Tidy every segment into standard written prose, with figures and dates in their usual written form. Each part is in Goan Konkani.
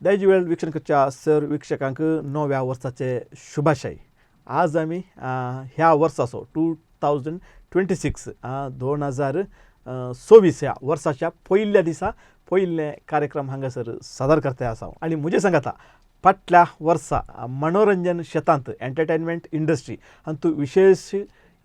दायज वेळ वीक्षण करच्या सर वीक्षकांक नव्या वर्साचे शुभाशय. आज आमी ह्या वर्साचो 2026, 2026 ह्या वर्साच्या पयल्या दिसा पयले कार्यक्रम हांगासर सादर करता आसा आनी म्हजे सांगाता फाटल्या वर्सा मनोरंजन शेतांत, एंटरटेनमेंट इंडस्ट्री हातूंत विशेश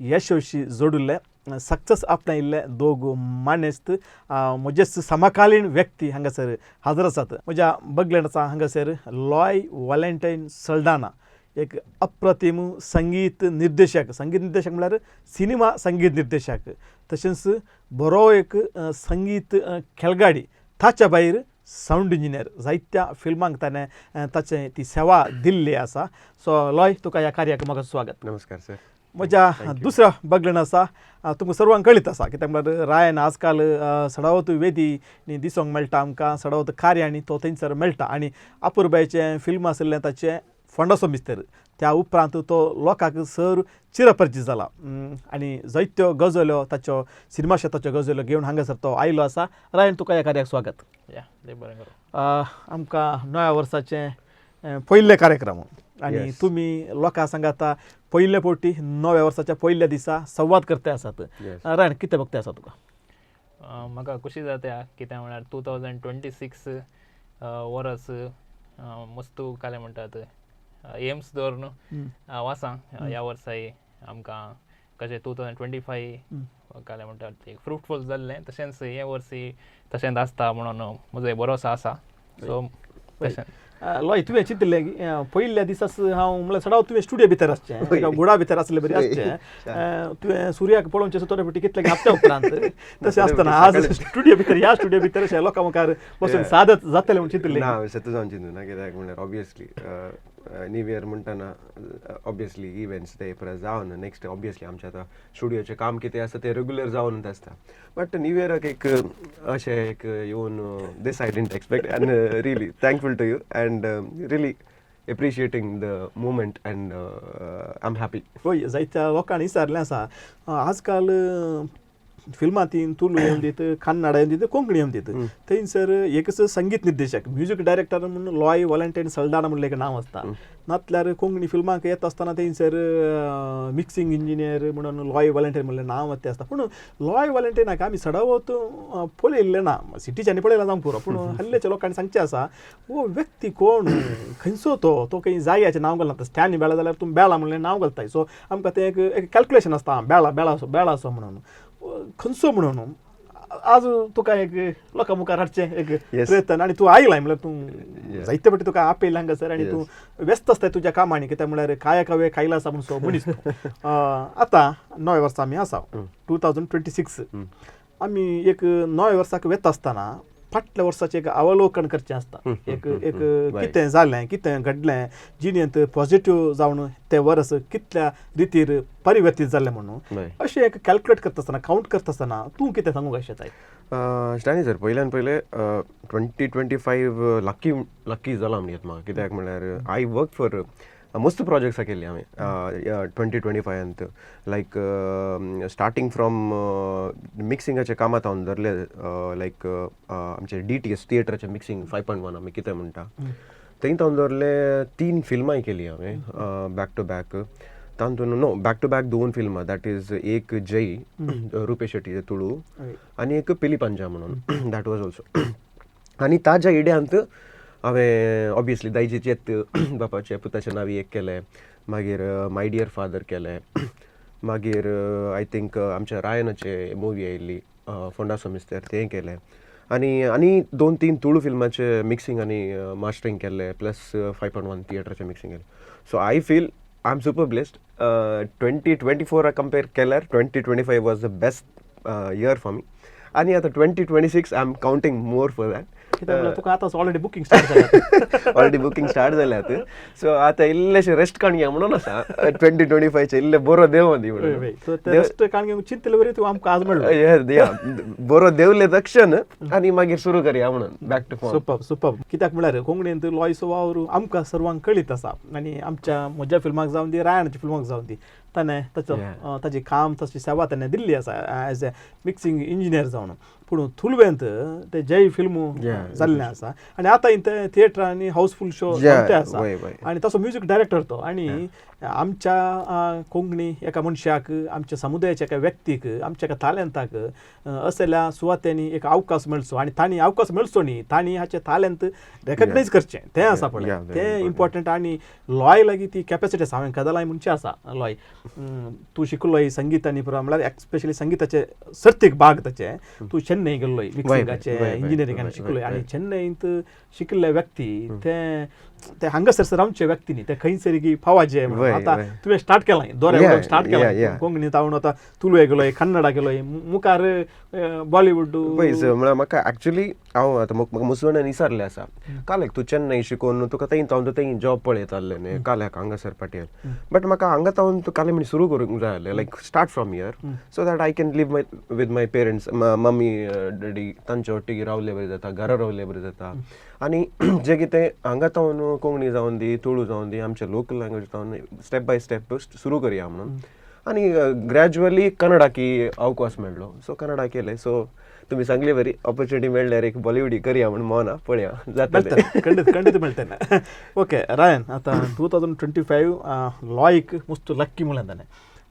यशस्वी जोडिल्ले, सक्सेस आपणायिल्ले दोग मानेस्त, म्हजेच समकालीन व्यक्ती हांगासर हाजर आसात. म्हज्या बगलेन आसा हांगासर लॉय वॉलेंटायन सल्डाना, एक अप्रतीम संगीत निर्देशक. संगीत निर्देशक म्हळ्यार सिनेमा संगीत निर्देशक, तशेंच बरो एक संगीत खेळगाडी, ताच्या भायर सावंड इंजिनियर. जायत्या फिल्मांक ताणें ताचें ती सेवा दिल्ली आसा. सो लॉय, तुका ह्या कार्याक म्हाका स्वागत. नमस्कार सर. म्हज्या Thank you. दुसऱ्या बगलेन आसा, तुमकां सर्वांक कळीत आसा, कित्याक म्हळ्यार रायन आजकाल सडावत वेदी दिसोंक मेळटा आमकां, सडावत कार्यांनी तो थंयसर मेळटा आनी अपुरबायचें फिल्म आशिल्लें ताचें फोंडाचो मिस्तर, त्या उपरांत तो लोकांक सर चिरपरिचीत जाला आनी जायत्यो गजल्यो ताच्यो, सिनेमा शेताच्यो गजल्यो घेवन हांगासर तो आयलो आसा. रायन, तुका ह्या कार्याक स्वागत. या, देव बरें करूं. आमकां नव्या वर्साचें पयले कार्यक्रम आनी तुमी लोकां सांगाता पयले फावटी नव्या वर्साच्या पयल्या दिसा संवाद करते आसात. रायन, कितें बघते आसा तुका? म्हाका खुशी जाता, कित्याक म्हळ्यार 2026 वरस मस्त कालें म्हणटात एम्स दवरून हांव आसा. ह्या वर्साय आमकां कशें 2025 कालें म्हणटात एक फ्रुटफूल जाल्लें, तशेंच हें वर्सय तशेंच आसता म्हणून म्हजो भरोसो आसा. सो तशें. लॉय, तुवें चिंतिल्लें की पयल्या दिसाच हांव म्हणल्यार सदां तुवें स्टुडियो भितर आसचें, एका गुडा भितर आसले बरी आसचें, तुवें सुर्याक पळोवचें थोडे फावटी कितले हप्त्या उपरांत. तशें आसतना आज स्टुडियो भितर, ह्या स्टुडियो भितर अशें लोकां मुखार बसून सादत जातलें म्हूण चिंतिल्लें? ना, हांवें सत्य जावन चिंतूं ना, कित्याक म्हणल्यार ऑब्वियसली न्यू इयर म्हणटना ऑब्वियसली इव्हेंट्स ते परत जावन नेक्स्ट ऑब्वियसली आमचें आतां स्टुडियोचें काम कितें आसा तें रेगुलर जावन आसता, बट न्यू इयराक एक अशें एक येवन this I didn't expect and really thankful to you and really appreciating the moment and I am happy. हय, जायत्या लोकांनी विचारलें आसा, आजकाल फिल्मां ती तुलू येवन दीत, कन्नडा येवन दीत, कोंकणी येवन दीत, थंयसर एकच संगीत निर्देशक, म्युजीक डायरेक्टर म्हणून लॉय वॉलंटायन सल्डाना म्हणलें एक नांव आसता. नातल्यार कोंकणी फिल्मांक येता आसतना थंयसर मिक्सिंग इंजिनियर म्हणून लॉय वॉलंटायन म्हणलें नांव तें आसता. पूण लॉय वॉलंटायनाक आमी सदांच पळयल्लें ना. सिटीच्यांनी पळयलां जावंक पुरो, पूण हल्लेच्या लोकांनी सांगचें आसा, हो व्यक्ती कोण, खंयचो तो, तो खंय जाग्याचें नांव घालना. स्टॅन्ड बेळा जाल्यार तुमी बेळा म्हणलें नांव घालताय. सो आमकां तें एक एक कॅल्क्युलेशन आसता, बेळा बेळासो बेळासो म्हणून खंयचो म्हणून. आज तुका एक लोकां मुखार हाडचें एक प्रयत्न आनी तूं आयलाय म्हणल्यार तूं जायते फावटी तुका आपयला हांगासर आनी तूं व्यस्त आसताय तुज्या कामांनी, कित्याक म्हणल्यार काया कावे खायला आसा म्हणून सो मनीस तूं. आतां नव्या वर्सा आमी आसा, 2026. आमी एक नव्या वर्साक वेता आसतना फाटल्या वर्साचें एक अवलोकन करचें आसता, एक एक कितें जालें, कितें घडलें जिणेंत पॉझिटिव्ह जावन, तें वर्स कितल्या रितीर परिवर्तीत जालें म्हणून. अशें एक कॅल्क्युलेट करता आसतना, कावंट करता आसतना तूं कितें सांगूंक शकताय? स्टॅनी सर, पयल्यान पयले 2025 लक्की लक्की जाला म्हणयेत म्हाका, कित्याक म्हणल्यार I work for मस्त प्रोजेक्ट्स केल्ली हांवें 2025त, लायक स्टार्टींग फ्रॉम मिक्सिंगाच्या कामात हांव धरले, लायक आमचे डीटीएस थिएटराचें मिक्सिंग, 5.1 आमी कितें म्हणटा, थंय हांव धरले तीन फिल्मांय केली हांवें बॅक टू बॅक. तातूंत नो, बॅक टू बॅक दोन फिल्मां, that is एक जय, रुपेश शेट्टी तुळू, आनी एक पिली पंजा म्हणून, that was also. आनी ताज्या इड्यांत हांवें ऑब्वियसली दायजी चेत बापाचे पुताचे नांवी एक केलें, मागीर माय डियर फादर केलें, मागीर I think आमच्या रायनाचे मुवी आयिल्ली फोंडासो मिस्तेर, तें केलें आनी आनी दोन तीन तुळू फिल्माचे मिक्सिंग आनी मास्टरींग केल्लें, प्लस 5.1 थिएटराचें मिक्सिंग केलें. So I feel I am super blessed. 2024 compare केल्यार 2025 was the best year for me आनी आतां 2026 I am counting more for that. कित्याक म्हणल्यार तुका आतां ऑलरेडी बुकींग स्टार्ट जालें. ऑलरेडी बुकींग स्टार्ट जाल्यात. सो आतां इल्लेशें रेस्ट काडया म्हणून आसा, 2025चे इल्ले बरो देव दी म्हणून. सो ते रेस्ट काडून घेवंक चिंतले बरी तूं आमकां आज मेळ्ळो. बरो देवले दक्षण आनी मागीर सुरू करया म्हणून back to form. Super, super. कित्याक म्हळ्यार कोंकणींत लॉयचो वावर आमकां सर्वांक कळीत आसा आनी आमच्या म्हज्या फिल्माक जावन दी, रायणाच्या फिल्माक जावन दी. ताणें ताचो ताजी काम, ताची सेवा ताणें दिल्ली आसा एज ए मिक्सिंग इंजिनियर जावन. पूण तुलवेंत ते जय फिल्म जाल्लें आसा आनी आतां ते थिएटरांनी हाऊसफूल शो ते आसा आनी तसो म्युजीक डायरेक्टर तो. आनी आमच्या कोंकणी एका मनशाक, आमच्या समुदायाच्या एका व्यक्तीक, आमच्या एका तालेंताक असल्या सुवातेंनी एक अवकाश मेळचो आनी तांणी अवकाश मेळचो न्ही, तांणी हाचें तालेंत रेकग्नायज करचें, तें आसा पळय तें इम्पॉर्टंट. आनी लॉय लागीं ती कॅपेसिटी आसा. हांवें कदलाय म्हणचें आसा, लॉय तूं शिकलोय संगीत आनी म्हळ्यार एक्स्पेशली संगिताचे सर्तीक भाग ताचे, तूं चेन्नई गेल्लोय मिक्सिंगाचे इंजिनियरिंगान शिकलोय आनी चेन्नईंत शिकिल्ले व्यक्ती ते ते हांगासर रावचे व्यक्ती न्ही, ते खंयसर फावाजे. आतां तुवें स्टार्ट केलां, दोरे स्टार्ट केलां कोंकणी तावन, आतां तुलुवे गेलोय, कन्नडा गेलोय, मुखार बॉलिवूड. पळय म्हळ्यार म्हाका एक्चुली हांव आतां म्हाका मुसलमानान विचारलें आसा, कालेक तूं चेन्नई शिकोवन तुका थंय तावन थंय जॉब पळयताले न्ही काल्याक हांगासर पाटयेर, बट म्हाका हांगा तावन काले म्हण सुरू करूंक जाय आसलें, like start from here so that I can live my with my parents, mummy daddy तांच्या ಒಟ್ಟಿಗೆ रावले बरें जाता, घरा रावले बरें जाता. आनी जें कितें हांगा तावन कोंकणी जावन दी, तुळू जावन दी, आमच्या लोकल लँग्वेज जावन स्टेप बाय स्टेप सुरू करया म्हणून. आनी ग्रॅज्युअली कन्नडाकी अवकाश मेळ्ळो, सो कन्नडा केलें. सो तुमी सांगली बरी ऑपॉर्च्युनिटी मेळ्ळ्यार एक बॉलिवूड करया म्हणून मना पळया जातलें, खंडीत खंडीत मेळटलें. ओके रायन, आतां 2025 लॉयक मस्त लक्की म्हणलें ताणें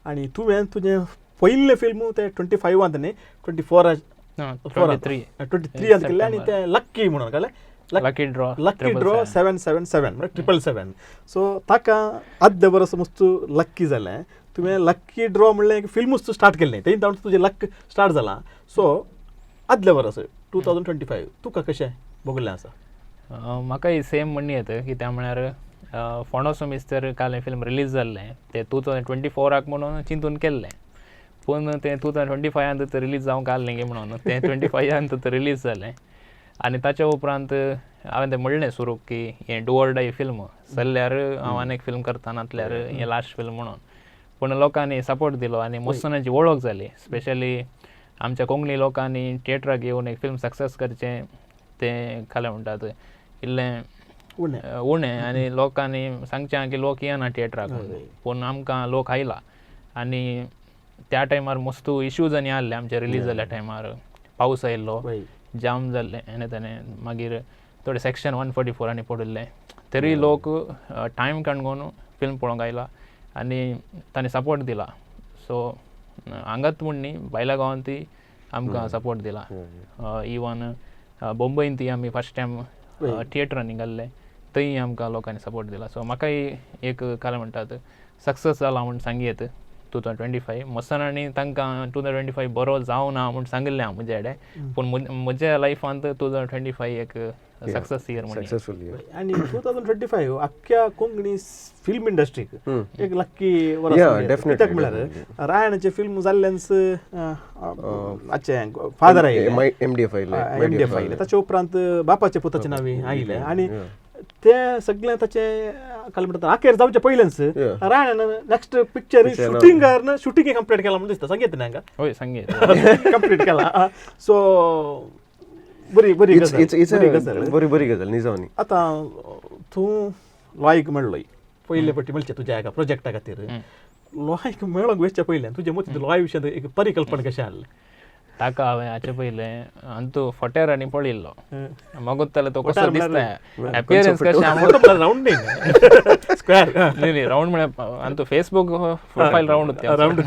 आनी तुवें तुजें पयलें फिल्म तें 25 न्ही, 24 23 केल्लें आनी तें लक्की म्हणून कळ्ळें, लकी ड्रॉ, लकी ड्रॉ 777 म्हळ्यार 777. सो ताका आद्य बरोस मस्त लक्की जालें. तुवें लक्की ड्रॉ म्हणलें एक फिल्मूच स्टार्ट केल्लें, थंय तावन तुजें लक स्टार्ट जालां. सो आदले बरोस 2025 तुका कशें भोगलें आसा? म्हाकाय सेम म्हणणी येता, कित्याक म्हळ्यार फोंडोसो मिस्तर काल फिल्म रिलीज जाल्लें तें 2024 म्हणून चिंतून केल्लें, पूण तें 2025 रिलीज जावंक आसलें गे म्हणून तें 25 रिलीज जालें. आनी ताच्या उपरांत हांवें तें म्हणलें सुरू की हें do or die film चल्ल्यार हांव आनी एक फिल्म करता, नातल्यार हें लास्ट फिल्म म्हणून. पूण लोकांनी सपोर्ट दिलो आनी मस्तनाची वळख जाली, स्पेशली आमच्या कोंकणी लोकांनी थिएटराक येवन एक फिल्म सक्सेस करचें तें खालें म्हणटात इल्लें उणें, आनी लोकांनी सांगचें की लोक येना थिएटराक, पूण आमकां लोक आयला. आनी त्या टायमार मस्त इश्यूज आनी आहले आमचे रिलीज जाल्ल्या टायमार, पावस आयिल्लो, जाम जाल्लें हेणें तेणें, मागीर थोडे सेक्शन 144 आनी पडिल्लें, तरी लोक टायम काडून फिल्म पळोवंक आयला आनी तांणी सपोर्ट दिला. सो हांगात म्हूण न्ही, भायल्या गांवांतूय आमकां सपोर्ट दिला. इवन बोंबयन ती आमी फर्स्ट टायम थिएटरांनी घाल्लें, थंय आमकां लोकांनी सपोर्ट दिला. सो म्हाकाय एक काय म्हणटात सक्सेस जाला म्हूण सांगी येता 2025. मस्तानांनी तांकां 2025 बरो जावना म्हूण सांगिल्लें हांव म्हज्या कडेन, पूण म्हज्या लायफांत 2025 एक सक्सेस इयर म्हणून. Successful year. आनी 2025 अख्ख्या कोंकणी फिल्म इंडस्ट्रीक एक लक्की वर्स. कित्याक म्हळ्यार रायणाचे फिल्म जाल्ल्यान फादर आयले, एमडीएफ आयले, एमडीएफ आयले, ताच्या उपरांत बापाचे पुताचे नांवी आयले आनी ते सगळें ताचें काल म्हणटात अखेर जावचें पयलेंच रायणान next picture shooting shooting complete केलां म्हणून दिसता. सांगीत न्ही हांगा? हय सांगीत, कंप्लीट केलां. सो बरी बरी गजाल, बरी बरी गजाल निजावनी. आतां तूं लॉयक मेळ्ळोय पयले पट्टी मेळचें तुज्या एका प्रोजेक्टा खातीर, लॉयक मेळोंक वचच्या पयलें तुजे मतींत लॉय विशयांत एक परिकल्पना कशें आहलें? ताका हांवें हाचे पयलें अंतू फोट्यार आनी पळयल्लो, मागीर तो कसो दिसता अपियरन्स कशें, रावंड न्ही स्क्वेअर न्ही न्ही रावंड म्हळ्यार Antu Facebook profile round round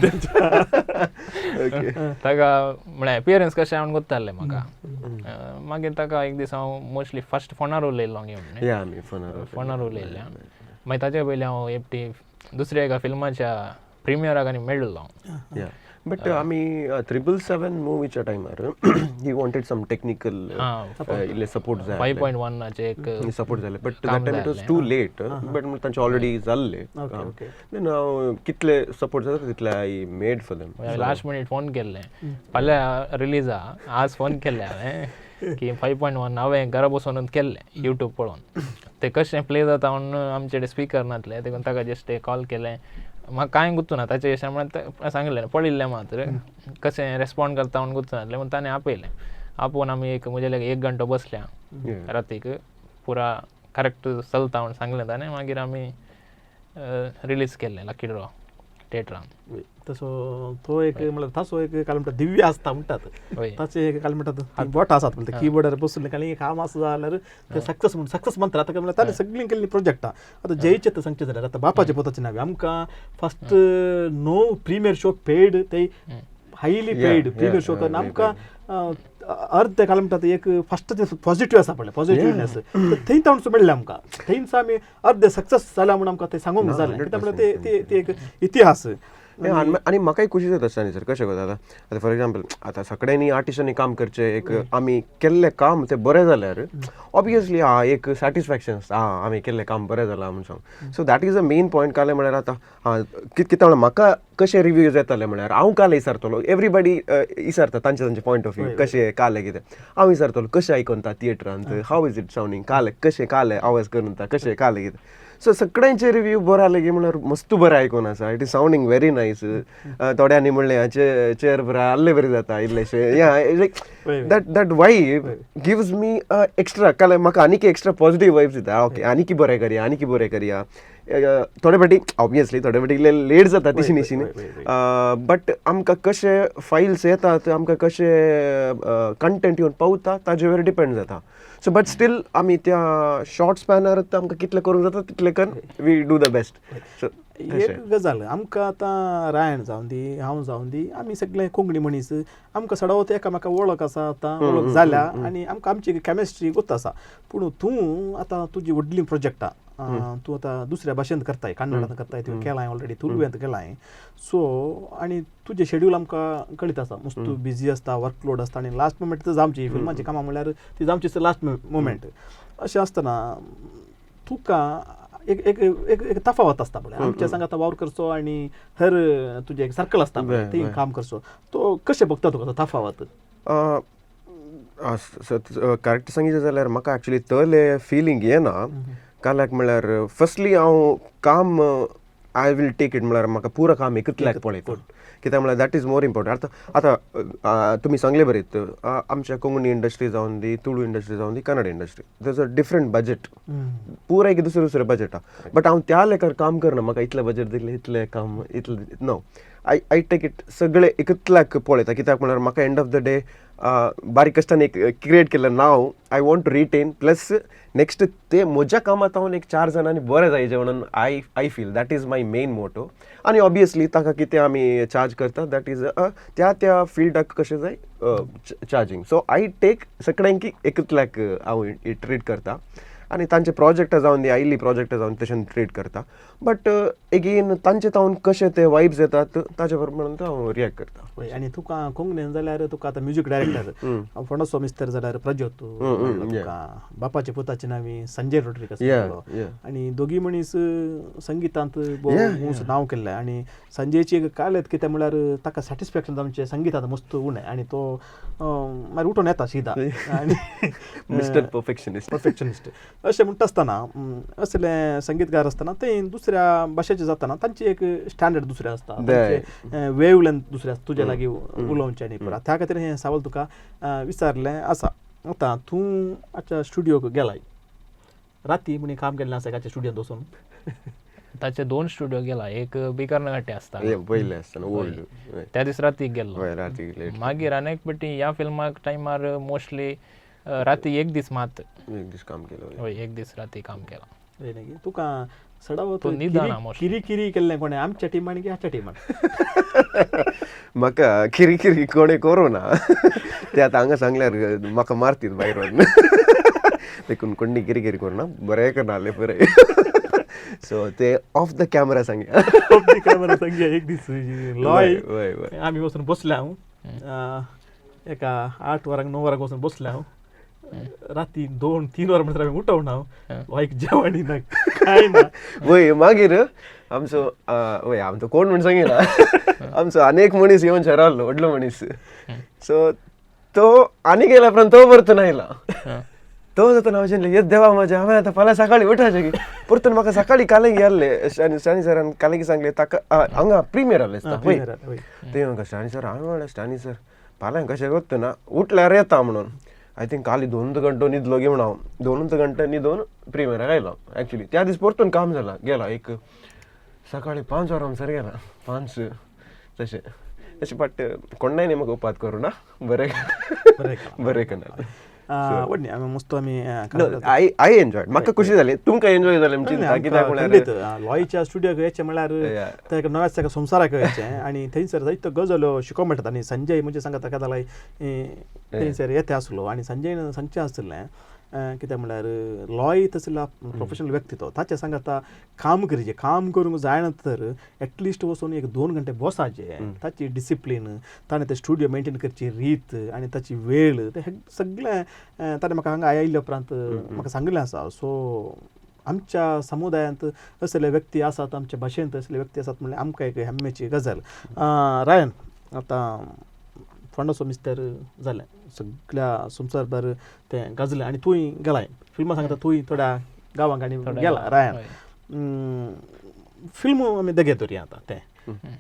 ताका म्हळ्यार अपियरन्स कशें हांव गोत्तालें म्हाका. मागीर ताका एक दीस हांव मोस्टली फर्स्ट फोनार उलयल्लो घेवन, फोनार उलयल्लें. मागीर ताचे पयलीं हांव एकटी दुसऱ्या एका फिल्माच्या प्रिमियराक आनी मेळिल्लो हांव. बट आमी 777 मुवीच्या टायमार he wanted some technical इल्ले सपोर्ट जाय, 5.1 एक सपोर्ट जाले, but that time it was too late, but तांचे ऑलरेडी जाल्ले. देन हांव कितले सपोर्ट जाता तितले I made for them. Last minute phone केल्लें, फाल्यां रिलीज आहा, आज फोन केल्लें हांवें की 5.1 हांवें घरा बसून केल्लें युट्यूब पळोवन, ते कशें प्ले जाता म्हणून आमचे कडेन स्पिकर नासले, देखून ताका जस्ट कॉल केलें. म्हाका कांय गुत्तू ना ताचे विशय म्हळ्यार सांगलें पळयल्लें मात्र कशें रेस्पॉन्ड करता म्हणून गुत्तू नासलें, पूण ताणें आपयलें. आपोवन आमी एक म्हजे एक घंटो बसल्या रातीक, पुरा करेक्ट चलता म्हणून सांगलें ताणें. मागीर आमी रिलीज केल्लें लकी ड्रॉ. थिएटरान. तसो तो एक म्हणल्यार ताचो एक काय म्हणटा दिव्य आसता म्हणटात, ताचे एक काय म्हणटात बोटां आसात म्हणटा किबोर्डार बसून खाली काम आसा जाल्यार ते सक्सेस म्हणून सक्सेस म्हणटात. आतां म्हणल्यार ताणें सगळीं केल्लीं प्रोजेक्टां आतां जयचें तर सांगचें जाल्यार आतां बापाचे पोताचे नांव आमकां first no premiere show paid, ते हायली पेड प्रिमियर शो करून आमकां अर्द काय म्हणटात एक फस्ट पॉझिटिव्ह आसा पळय, पॉझिटिव्हनेस थंय ताणून मेळ्ळें आमकां, थंयच आमी अर्दे सक्सेस जाल्या म्हणून आमकां तें सांगूंक जालें. कित्याक म्हणल्यार ते एक इतिहास. आनी म्हाकाय खुशी जाता आसता न्ही सर, कशें करता आतां फॉर एग्जाम्पल आतां सगळ्यांनी आर्टिस्टांनी काम करचें, एक आमी केल्लें काम तें बरें जाल्यार ऑबियसली हा एक सॅटिस्फॅक्शन आसता, हा आमी केल्लें काम बरें जालां म्हूण सांग. So that is a main point. कालें म्हळ्यार आतां हा कितें म्हळ्यार म्हाका कशें रिव्यूज येताले म्हळ्यार हांव कालें विचारतलो, एवरीबडी विचारता तांचे तांचे पॉयंट ऑफ व्यू कशें कालें कितें, हांव विचारतलो कशें आयकता थिएटरांत, how is it sounding, कालें कशें कालें आवाज करून कशें कालें कितें. सो सगळ्यांचे रिव्यू बरो आसले की म्हणल्यार मस्त बरें आयकून आसा, it is sounding very nice. थोड्यांनी म्हणलें चेर बरें आहले बरें जाता इल्लेशें, या like that that vibe gives me extra काल म्हाका आनीक एक्स्ट्रा पॉझिटिव्ह वायब्स दिता, ओके आनीक बरें करया आनीक बरें करया. थोडे फावटी ऑब्वियसली थोडे फावटी इल्ले लेट जाता तिशी निशीन, बट आमकां कशे फायल्स येतात आमकां कशे कंटेंट येवन पावता ताजेर डिपेंड जाता. सो बट स्टील आमी त्या शॉर्ट स्पॅनार आमकां कितलें करूंक जाता तितलें कर, we do the best. So एक गजाल आमकां आतां रायण जावन दी हांव जावन दी आमी सगळे कोंकणी मनीस, आमकां सदांच एकामेका वळख आसा, आतां वळख जाल्या आनी आमकां आमची केमिस्ट्री गोत आसा. पूण तूं आतां तुजी व्हडली प्रोजेक्टां तूं आतां दुसऱ्या भाशेंत करताय, कन्नडांत करताय, तुवें केलां ऑलरेडी, तुळुवेंत केलां. सो आनी तुजें शेड्यूल आमकां कळीत आसा, मस्त बिजी आसता, वर्कलोड आसता आनी लास्ट मुमेंट जावची फिल्माची कामां म्हणल्यार ती जावची लास्ट मुमेंट. अशें आसतना तुका एक एक एक एक तफावत आसता पळय आमच्या संग आतां वावर करचो आनी हर तुजें एक सर्कल आसता पळय थंय काम करचो, तो कशें बघता तुका तो तफावत? करेक्ट सांगितलें जाल्यार म्हाका एक्चुली तले फिलींग येना. काल्याक म्हळ्यार फर्स्टली हांव काम I will take it म्हळ्यार म्हाका पुरो काम एकतल्याक पळयता, कित्याक म्हळ्यार that is more important. आतां आतां तुमी सांगले बरें, आमच्या कोंकणी इंडस्ट्री जावन दी, तुळू इंडस्ट्री जावन दी, Kannada industry, there is a different budget, पुराय एक दुसरें दुसरें बजट आहा. बट हांव त्या लेखार काम करना, म्हाका इतलें बजट दिलें इतलें काम इतलें नो, I take it सगळें एकतल्याक पळयता. कित्याक म्हळ्यार म्हाका एंड ऑफ the day बारीक कश्टान एक क्रिएट केल्लें नांव I want to retain, plus next ते म्हज्या कामांत हांव एक चार जाणांनी बरें जायचें म्हणून I I feel that is my main motto. आनी ऑबियसली ताका कितें आमी चार्ज करता that is त्या त्या फिल्डाक कशें जाय चार्जींग. सो I take सगळ्यांकी एकतल्याक हांव ट्रीट करता आनी तांचे प्रोजेक्टां जावन दी आयिल्ली प्रोजेक्टां जावन तशें ट्रीट करता. बट एगेन तांचे तावन कशें ते वायब्स येतात ताचे प्रमाण हांव रिएक्ट करता. आनी तुका कोंकणीन जाल्यार तुका आतां म्युजीक डायरेक्टर फोंडोसो मिस्तर जाल्यार प्रज्योत, तुका बापाचे पुताचे नांवी संजय रोड्रिगस, आनी दोगी मनीस संगितांत ऊंच नांव केल्लें. आनी संजयची एक कालेत कितें म्हणल्यार ताका सॅटिस्फॅक्शन जावचें संगितांत मस्त उणें आनी तो मागीर उठून येता शिदा आनी मिस्टर परफेक्शनिस्ट परफेक्शनिस्ट अशें म्हणटा आसतना असले संगीतकार आसतना ते दुसऱ्या भाशेचे जाताना तांची एक स्टँडर्ड दुसरें आसता, तांचे वेव लेंथ दुसरें आसता तुज्या लागीं उलोवचें आनी पुरा. त्या खातीर हें सवाल तुका विचारलें आसा. आतां तूं आतां स्टुडियोक गेलाय राती म्हणी काम केल्लें आसा एकाच्या स्टुडियोंत वचून? ताचे दोन स्टुडियो गेला, एक बिकर्नघाटे आसता पयलें आसतना ओल्ड, त्या दीस राती गेल्लो, राती. मागीर अनेक पेटी ह्या फिल्माक टायमार मोस्टली राती एक दीस मात एक दीस काम केलं, हय एक दीस राती काम केलां. तुका सडावत किरी किरी केल्लें कोणें, आमच्या टिमान की हाच्या टिमान? म्हाका किरी किरी कोणें करूं ना, ते आतां हांगा सांगल्यार म्हाका मारतीत भायर व्हरून, देखून कोणी किरी किरी करूं ना, बरें करना आहलें बरें. सो ते ऑफ the camera सांगया, ऑफ the camera सांगया. एक दीस लॉय आमी वचून बसले हांव एका 8 वरांक 9 वरांक वचून बसले हांव, राती 2-3 वरां म्हणसर आमी उठोवना हांव, एक जेवण ना काय ना. वय मागीर आमचो वय आमचो कोण म्हण सांगिना, आमचो अनेक मनीस येवन शहरालो व्हडलो मनीस, सो तो आनी गेल्या उपरांत तो परतून आयला. तो जाता हांव चिंतलें येत देवा म्हज्या, हांवें आतां फाल्यां सकाळीं उठाचें की परतून म्हाका सकाळीं कालेंगी आसलें, शानी सरान कालेंगी सांगलें ताका हांगा प्रिमियर आसलें दिसता पळय, ते म्हाका शानी सर, हांवें म्हणलें शानी सर फाल्यां कशें करता ना उठल्यार येता म्हणून. I think काली 2 घंटो न्हिदलो गी म्हण हांव 2 घंटे न्हिदून प्रिमियराक आयलो. एक्चुली त्या दीस परतून काम जालां गेला एक सकाळी 5 वरां सर गेला 5 तशें तशें बट कोणाय म्हाका उपाद करूं ना बरें बरें करना व्हडली आमी मस्त आमी I I enjoy म्हाका खुशी जाली तुमकां एन्जॉय जालें चिंता कित्याक म्हळ्यार लॉयच्या स्टुडियोक येचें म्हळ्यार ते एका नव्याच एका संवसाराक येचें आनी थंयसर जायत्यो गजाल्यो शिकोवंक मेळटात. आनी संजय म्हणजे सांगता ताका जाल्यार थंयसर येता आसलो आनी संजयन सांगचें आसलें कित्याक म्हळ्यार लॉय तसलो प्रोफेशनल व्यक्ती तो ताचें सांगता काम करचें काम करूंक जायना तर एटलिस्ट वचून एक 2 घंटे बसाचें ताची डिसिप्लीन ताणें ते स्टुडियो मेंटेन करची रीत आनी ताची वेळ तें सगळें ताणें म्हाका हांगा आयिल्ल्या उपरांत म्हाका सांगिल्लें आसा. सो आमच्या समुदायांत असले व्यक्ती आसात आमच्या भाशेंत असले व्यक्ती आसात म्हणल्यार आमकां एक हेम्मेची गजाल. रायन आतां फोंडाचो मिस्तर जालें सगळ्या संवसारभर तें गाजलें आनी तूंय गेलाय फिल्मां सांगता तूंय थोड्या गांवांक आनी गेला रायन फिल्म आमी दगे धरया आतां तें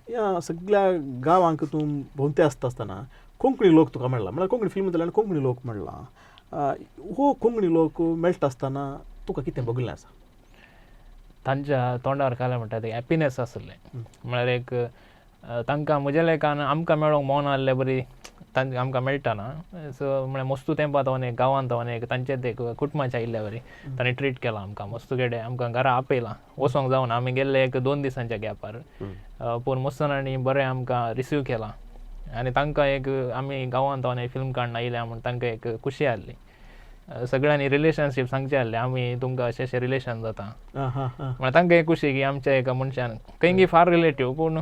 ह्या सगळ्या गांवांक तूं भोंवते आसता आसतना कोंकणी लोक तुका मेळ्ळा म्हळ्यार कोंकणी फिल्म जाल्यार कोंकणी लोक मेळ्ळा हो कोंकणी लोक मेळटा आसतना तुका कितें बघिल्लें आसा? तांच्या तोंडार कालें म्हणटा तें हॅपिनेस आसलें म्हळ्यार एक तांकां म्हज्या लेखान आमकां मेळोंक मोन आहले बरी तांकां आमकां मेळटा ना सो म्हळ्यार मस्तू तेंपा तो एक गांवांत तो एक तांचेच एक कुटुंबाचें आयिल्ल्या बरी तांणी ट्रीट केलां आमकां मस्तू केडे आमकां घरा आपयलां वचोंक जावना आमी गेल्ले एक 2 दिसांच्या गॅपार पूण मस्त आनी बरें आमकां रिसीव केलां आनी तांकां एक आमी गांवांत तो एक फिल्म काडून आयल्या म्हूण तांकां एक खुशी आहली. सगळ्यांनी रिलेशनशीप सांगचें आहलें आमी तुमकां अशें अशें रिलेशन जाता म्हळ्यार तांकां एक खुशी की आमच्या एका मनशान खंय फार रिलेटीव पूण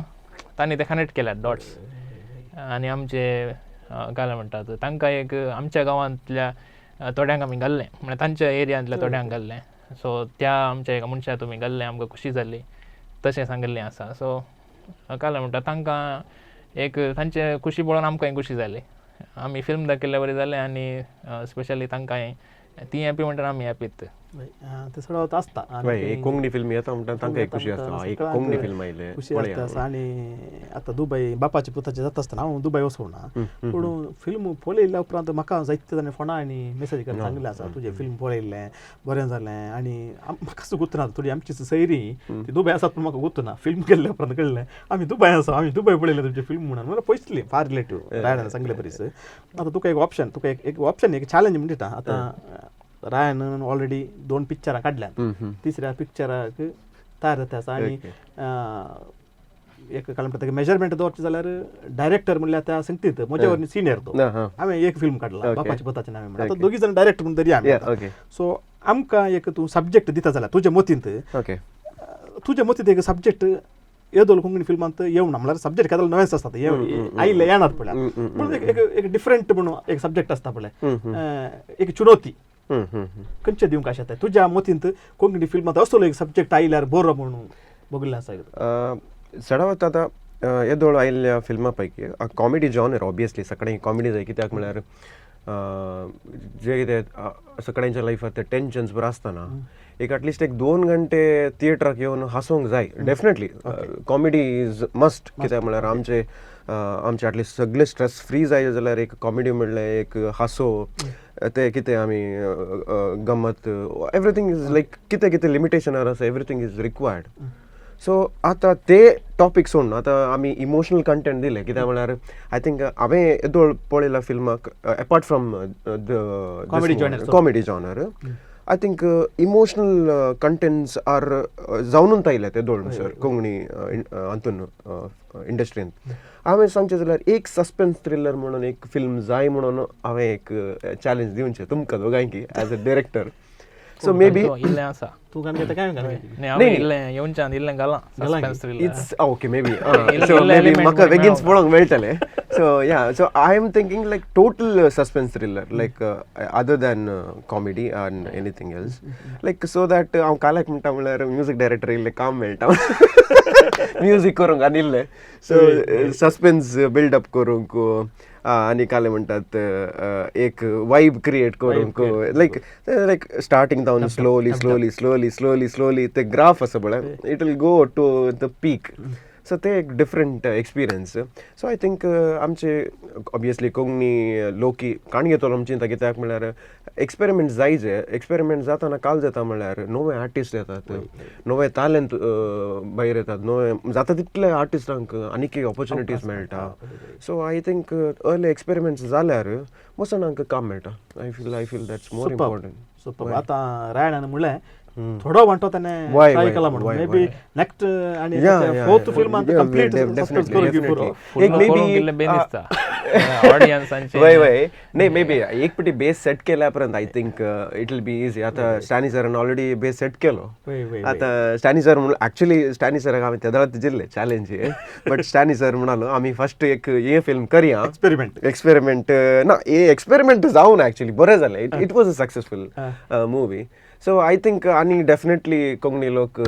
तांणी ते कनेक्ट केल्यात डॉट्स आनी आमचे काय म्हणटात तांकां एक आमच्या गांवांतल्या थोड्यांक आमी घाल्लें म्हळ्यार तांच्या एरियांतल्या थोड्यांक घाल्लें सो त्या आमच्या एका मनशाक तुमी घाल्लें आमकां खुशी जाली तशें सांगिल्लें आसा. सो काय म्हणटा तांकां एक तांचे खुशी पळोवन आमकांय खुशी जाली आमी फिल्म दाखयल्ल्या बरी जालें आनी स्पेशली तांकांय ती हॅपी म्हणटा आमी हॅपीत. ते सगळं आसता एक कोंकणी फिल्म येता म्हणटा तांकां एक खुशी आसता एक कोंकणी फिल्म आयले खुशी आसता. आनी आतां दुबय बापाचे पुताचे जाता आसतना हांव दुबय वचूंक ना पूण फिल्म पळयल्या उपरांत म्हाका जायते जाणां फोना आनी मेसेज करून सांगिल्लें आसा तुजें फिल्म पळयल्लें बरें जालें आनी म्हाका गुत्तना थोडी आमची सैरी ती दुबय आसात पूण म्हाका गुत्तना फिल्म केल्ल्या उपरांत कळ्ळें आमी दुबय आसा आमी दुबय पळयलें तुमचें फिल्म म्हणून मला पयसली फार रिलेटीव रायनान सांगले बरीच. आतां तुका एक ऑप्शन तुका एक ऑप्शन एक चॅलेंज म्हणटा आतां रायन ऑलरेडी 2 पिक्चरां काडल्यात तिसऱ्या पिक्चराक तयार जाता आसा आनी एक काय म्हणटा मेजरमेंट दवरचें जाल्यार डायरेक्टर म्हणल्यार त्या संगतीत म्हज्या वरवीं सिनियर तो हांवें एक फिल्म काडला बापाचे पुताचें नांव म्हणटा आतां दोगी जाण डायरेक्टर म्हणून तरी आमी सो आमकां एक तूं सब्जेक्ट दिता जाल्यार तुज्या मतींत तुज्या मतींत एक सब्जेक्ट येदोल कोंकणी फिल्मांत येवना म्हणल्यार सब्जेक्ट केदोल नवेंच आसता आयिल्ले येनात पळय पूण एक एक डिफरंट म्हणून एक सब्जेक्ट आसता पळय एक चुनवती खंयचे दिवंक आशेता तुज्या मतींत कोंकणी फिल्मांत असलो एक सब्जेक्ट आयल्यार बरो म्हणून बघिल्लें आसा? चडावत आतां येदोळ आयिल्ल्या फिल्मां पैकी कॉमेडी जॉनर ऑबियसली सगळ्यांक कॉमेडी जाय कित्याक म्हळ्यार जे कितें सगळ्यांच्या लायफांत ते टेंशन्स बरें आसतना एक एटलिस्ट एक 2 घंटे थिएटराक येवन हांसोंक जाय. डेफिनेटली कॉमेडी is must कित्याक म्हळ्यार आमचे आमचे एटलिस्ट सगळे स्ट्रेस फ्री जाय जाल्यार एक कॉमेडी म्हणल्यार एक हांसो ते कितें आमी गमत एवरीथींग is like कितें कितें लिमिटेशनार आसा एवरीथींग is required. सो आतां ते टॉपीक सोडून आतां आमी इमोशनल कंटेंट दिलें कित्याक म्हळ्यार I think हांवें येदोळ पळयला फिल्माक apart from the comedy genre I think emotional contents are जावनूच आयले ते दोळ सर कोंकणी हातून इंडस्ट्रीन. हांवें सांगचें जाल्यार एक सस्पेन्स थ्रिलर म्हणून एक फिल्म जाय म्हणून हांवें एक चॅलेंज दिवचें तुमकां दोगांयकी as a director. So maybe इल्लें आसा तूं गाणें घेता काय इल्लें येवच्यान इल्लें घालां suspense thriller it's okay maybe so maybe म्हाका बेगीन पळोवंक मेळटलें. So yeah so I am thinking like total suspense thriller like other than comedy and anything else like so that हांव काल्याक म्हणटा म्हणल्यार म्युजीक डायरेक्टर इल्लें काम मेळटा म्युजीक करूंक आनी इल्लें सो सस्पेन्स बिल्डअप करूंक आनी काले म्हणटात एक वायब क्रिएट करूंक लायक लायक स्टार्टींग जावन slowly slowly slowly slowly slowly ते ग्राफ आसा पळय it will go to the peak. So ते एक different experience. So I think आमचे ऑब्वियसली कोंकणी लोकी काण घेतलो आमची चिंता, कित्याक म्हळ्यार एक्सपेरिमेंट जायजे. एक्सपेरिमेंट जाताना काल जाता म्हळ्यार नवे आर्टिस्ट येतात, नवे टॅलेंट भायर येतात, नवे जाता तितले आर्टिस्टांक आनीक ऑपॉर्च्युनिटीज मेळटा. So I think early experiments जाल्यार मोस्ट जाणांक काम मेळटा. I feel that's more important. Super. आतां रायणान म्हणलें, थोडो वांटो ताणें ट्राय केला म्हणून, मे बी नेक्स्ट आनी फोर्थ फिल्मान कंप्लीट सक्सेस करूंक पुरो. एक करूंक maybe, इल्लें बेन दिसता ऑडियन्सांचे. वय वय, नाही, मे बी एक पटी बेस सेट केल्या उपरांत I think it will be easy. आतां स्टॅनी सरान ऑलरेडी बेस सेट केलो. वय वय आतां स्टॅनी सर म्हणून, एक्चुअली स्टॅनी सराक आमी तेदळाच दिल्ले चॅलेंज, बट स्टॅनी सर म्हणालो, आमी फर्स्ट एक हे फिल्म करया. एक्सपेरिमेंट. एक्सपेरिमेंट ना, हे एक्सपेरिमेंट जावन एक्चुअली बरें जालें. It was a successful movie. So I think आनी डेफिनेटली कोंकणी लोक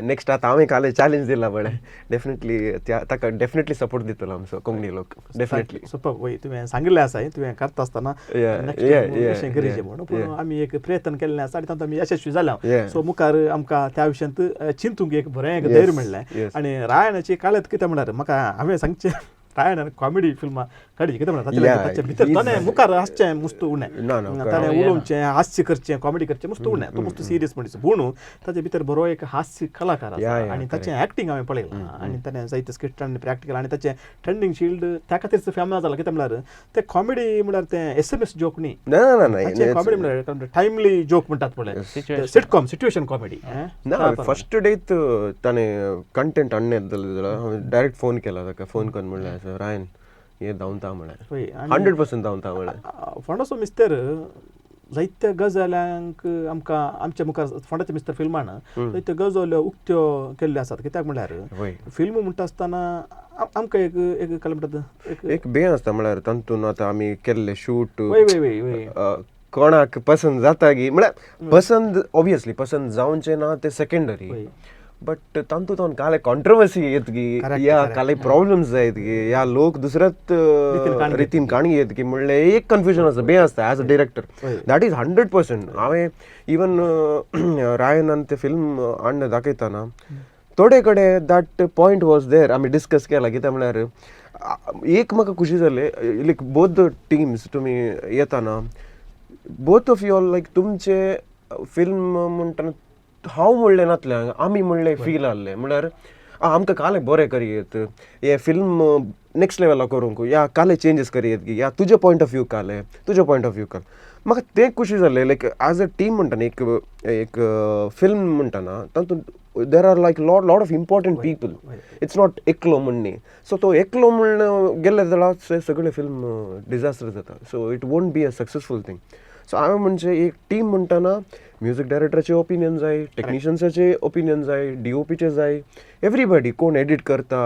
नेक्स्ट, आतां हांवें काल चॅलेंज दिला पळय, डेफिनेटली त्या ताका डेफिनेटली सपोर्ट दितलो आमचो कोंकणी लोक, डेफिनेटली. सुपर. वय, तुवें सांगिल्लें आसा हें, तुवें करता आसतना नेक्स्ट अशें गरजेचें म्हणून, पूण आमी एक प्रयत्न केल्लें आसा आनी तातूंत आमी यशस्वी जाल्या. सो मुखार आमकां त्या विशयांत चिंतूंक एक बरें एक धैर्य मेळ्ळें. आनी रायणाची काळत कितें म्हळ्यार म्हाका हांवें सांगचें, रायणान कॉमेडी फिल्मां काडची, कितें म्हळ्यार ताचे भितर ताणें मुखार हासचें मुस्त उणें. ना, ना, ताणें उलोवचें, हास्य करचें, कॉमेडी करचें मुस्त उणें. तो मुस्त सिरियस मनीस, पूण ताचे भितर बरो एक हास्य कलाकार आसा. आनी ताचें एक्टींग हांवें पळयलां आनी ताणें जायते स्किट आनी प्रॅक्टिकल आनी ताचें ट्रेंडींग शिल्ड त्या खातीर फेमस जाला. कितें म्हळ्यार ते कॉमेडी म्हळ्यार तें एसएमएस जोक न्ही. ना ना ना. ताचें कॉमेडी म्हळ्यार टायमली जोक म्हणटात पळय, सिटकॉम, सिट्युएशन कॉमेडी. ना, फर्स्ट डेत ताणें कंटेंट हाडणे जाल्यार हांवें डायरेक्ट फोन केला ताका. फोन करून म्हणलें, रायन, हे धांवता म्हणलें, 100% धांवता म्हणलें. फोंडाचो मिस्तर जायत्या गजाल्यांक आमकां आमच्या मुखार, फोंडाच्या मिस्तर फिल्मान जायत्यो गजाल्यो उक्त्यो केल्ल्यो आसात. कित्याक म्हळ्यार फिल्म म्हणटा आसतना आमकां एक एक काय म्हणटात एक एक बें आसता, म्हळ्यार तातूंत आतां आमी केल्ले शूट वय वय वय वय कोणाक पसंद जाता की, म्हळ्यार पसंद ऑब्वियसली पसंद जावचें ना ते सेकेंडरी, बट तातूंत काले कॉन्ट्रोवर्सी येत की या काले प्रॉब्लम्स जायत की या लोक दुसऱ्याच रितीन काणी येत की म्हणलें एक कन्फ्युजन आसता, बे आसता as a director. That is 100%. हांवें इवन रायनान ते फिल्म हाडून दाखयतना थोडे कडेन that point was there, आमी डिस्कस केला. कित्याक म्हळ्यार एक म्हाका खुशी जालें, लायक बोथ the teams तुमी येताना, बोथ ऑफ you लायक तुमचे फिल्म म्हणटना हांव म्हणलें नातलें, आमी म्हणलें फील आहलें, म्हळ्यार आमकां कालें बरें करयेत, हे फिल्म नेक्स्ट लेवलाक करूंक या कालें चेंजीस करयेत की या तुजें पॉयंट ऑफ व्यू कालें, तुजें पॉयंट ऑफ व्यू काल, म्हाका तें खुशी जालें. लायक एज अ टीम म्हणटना, एक एक फिल्म म्हणटना तातूंत there are like lot of important people. It's not एकलो म्हण न्ही. सो तो एकलो म्हण गेले जाल्यार सगळें फिल्म डिजास्टर जाता. So it won't be a successful thing. So हांवें म्हणजे एक टीम म्हणटना म्युजीक डायरेक्टराचे ओपिनियन जाय, टेक्निशियन्साचे ओपिनियन जाय, डी ओ पीचे जाय, एवरीबडी, कोण एडिट करता,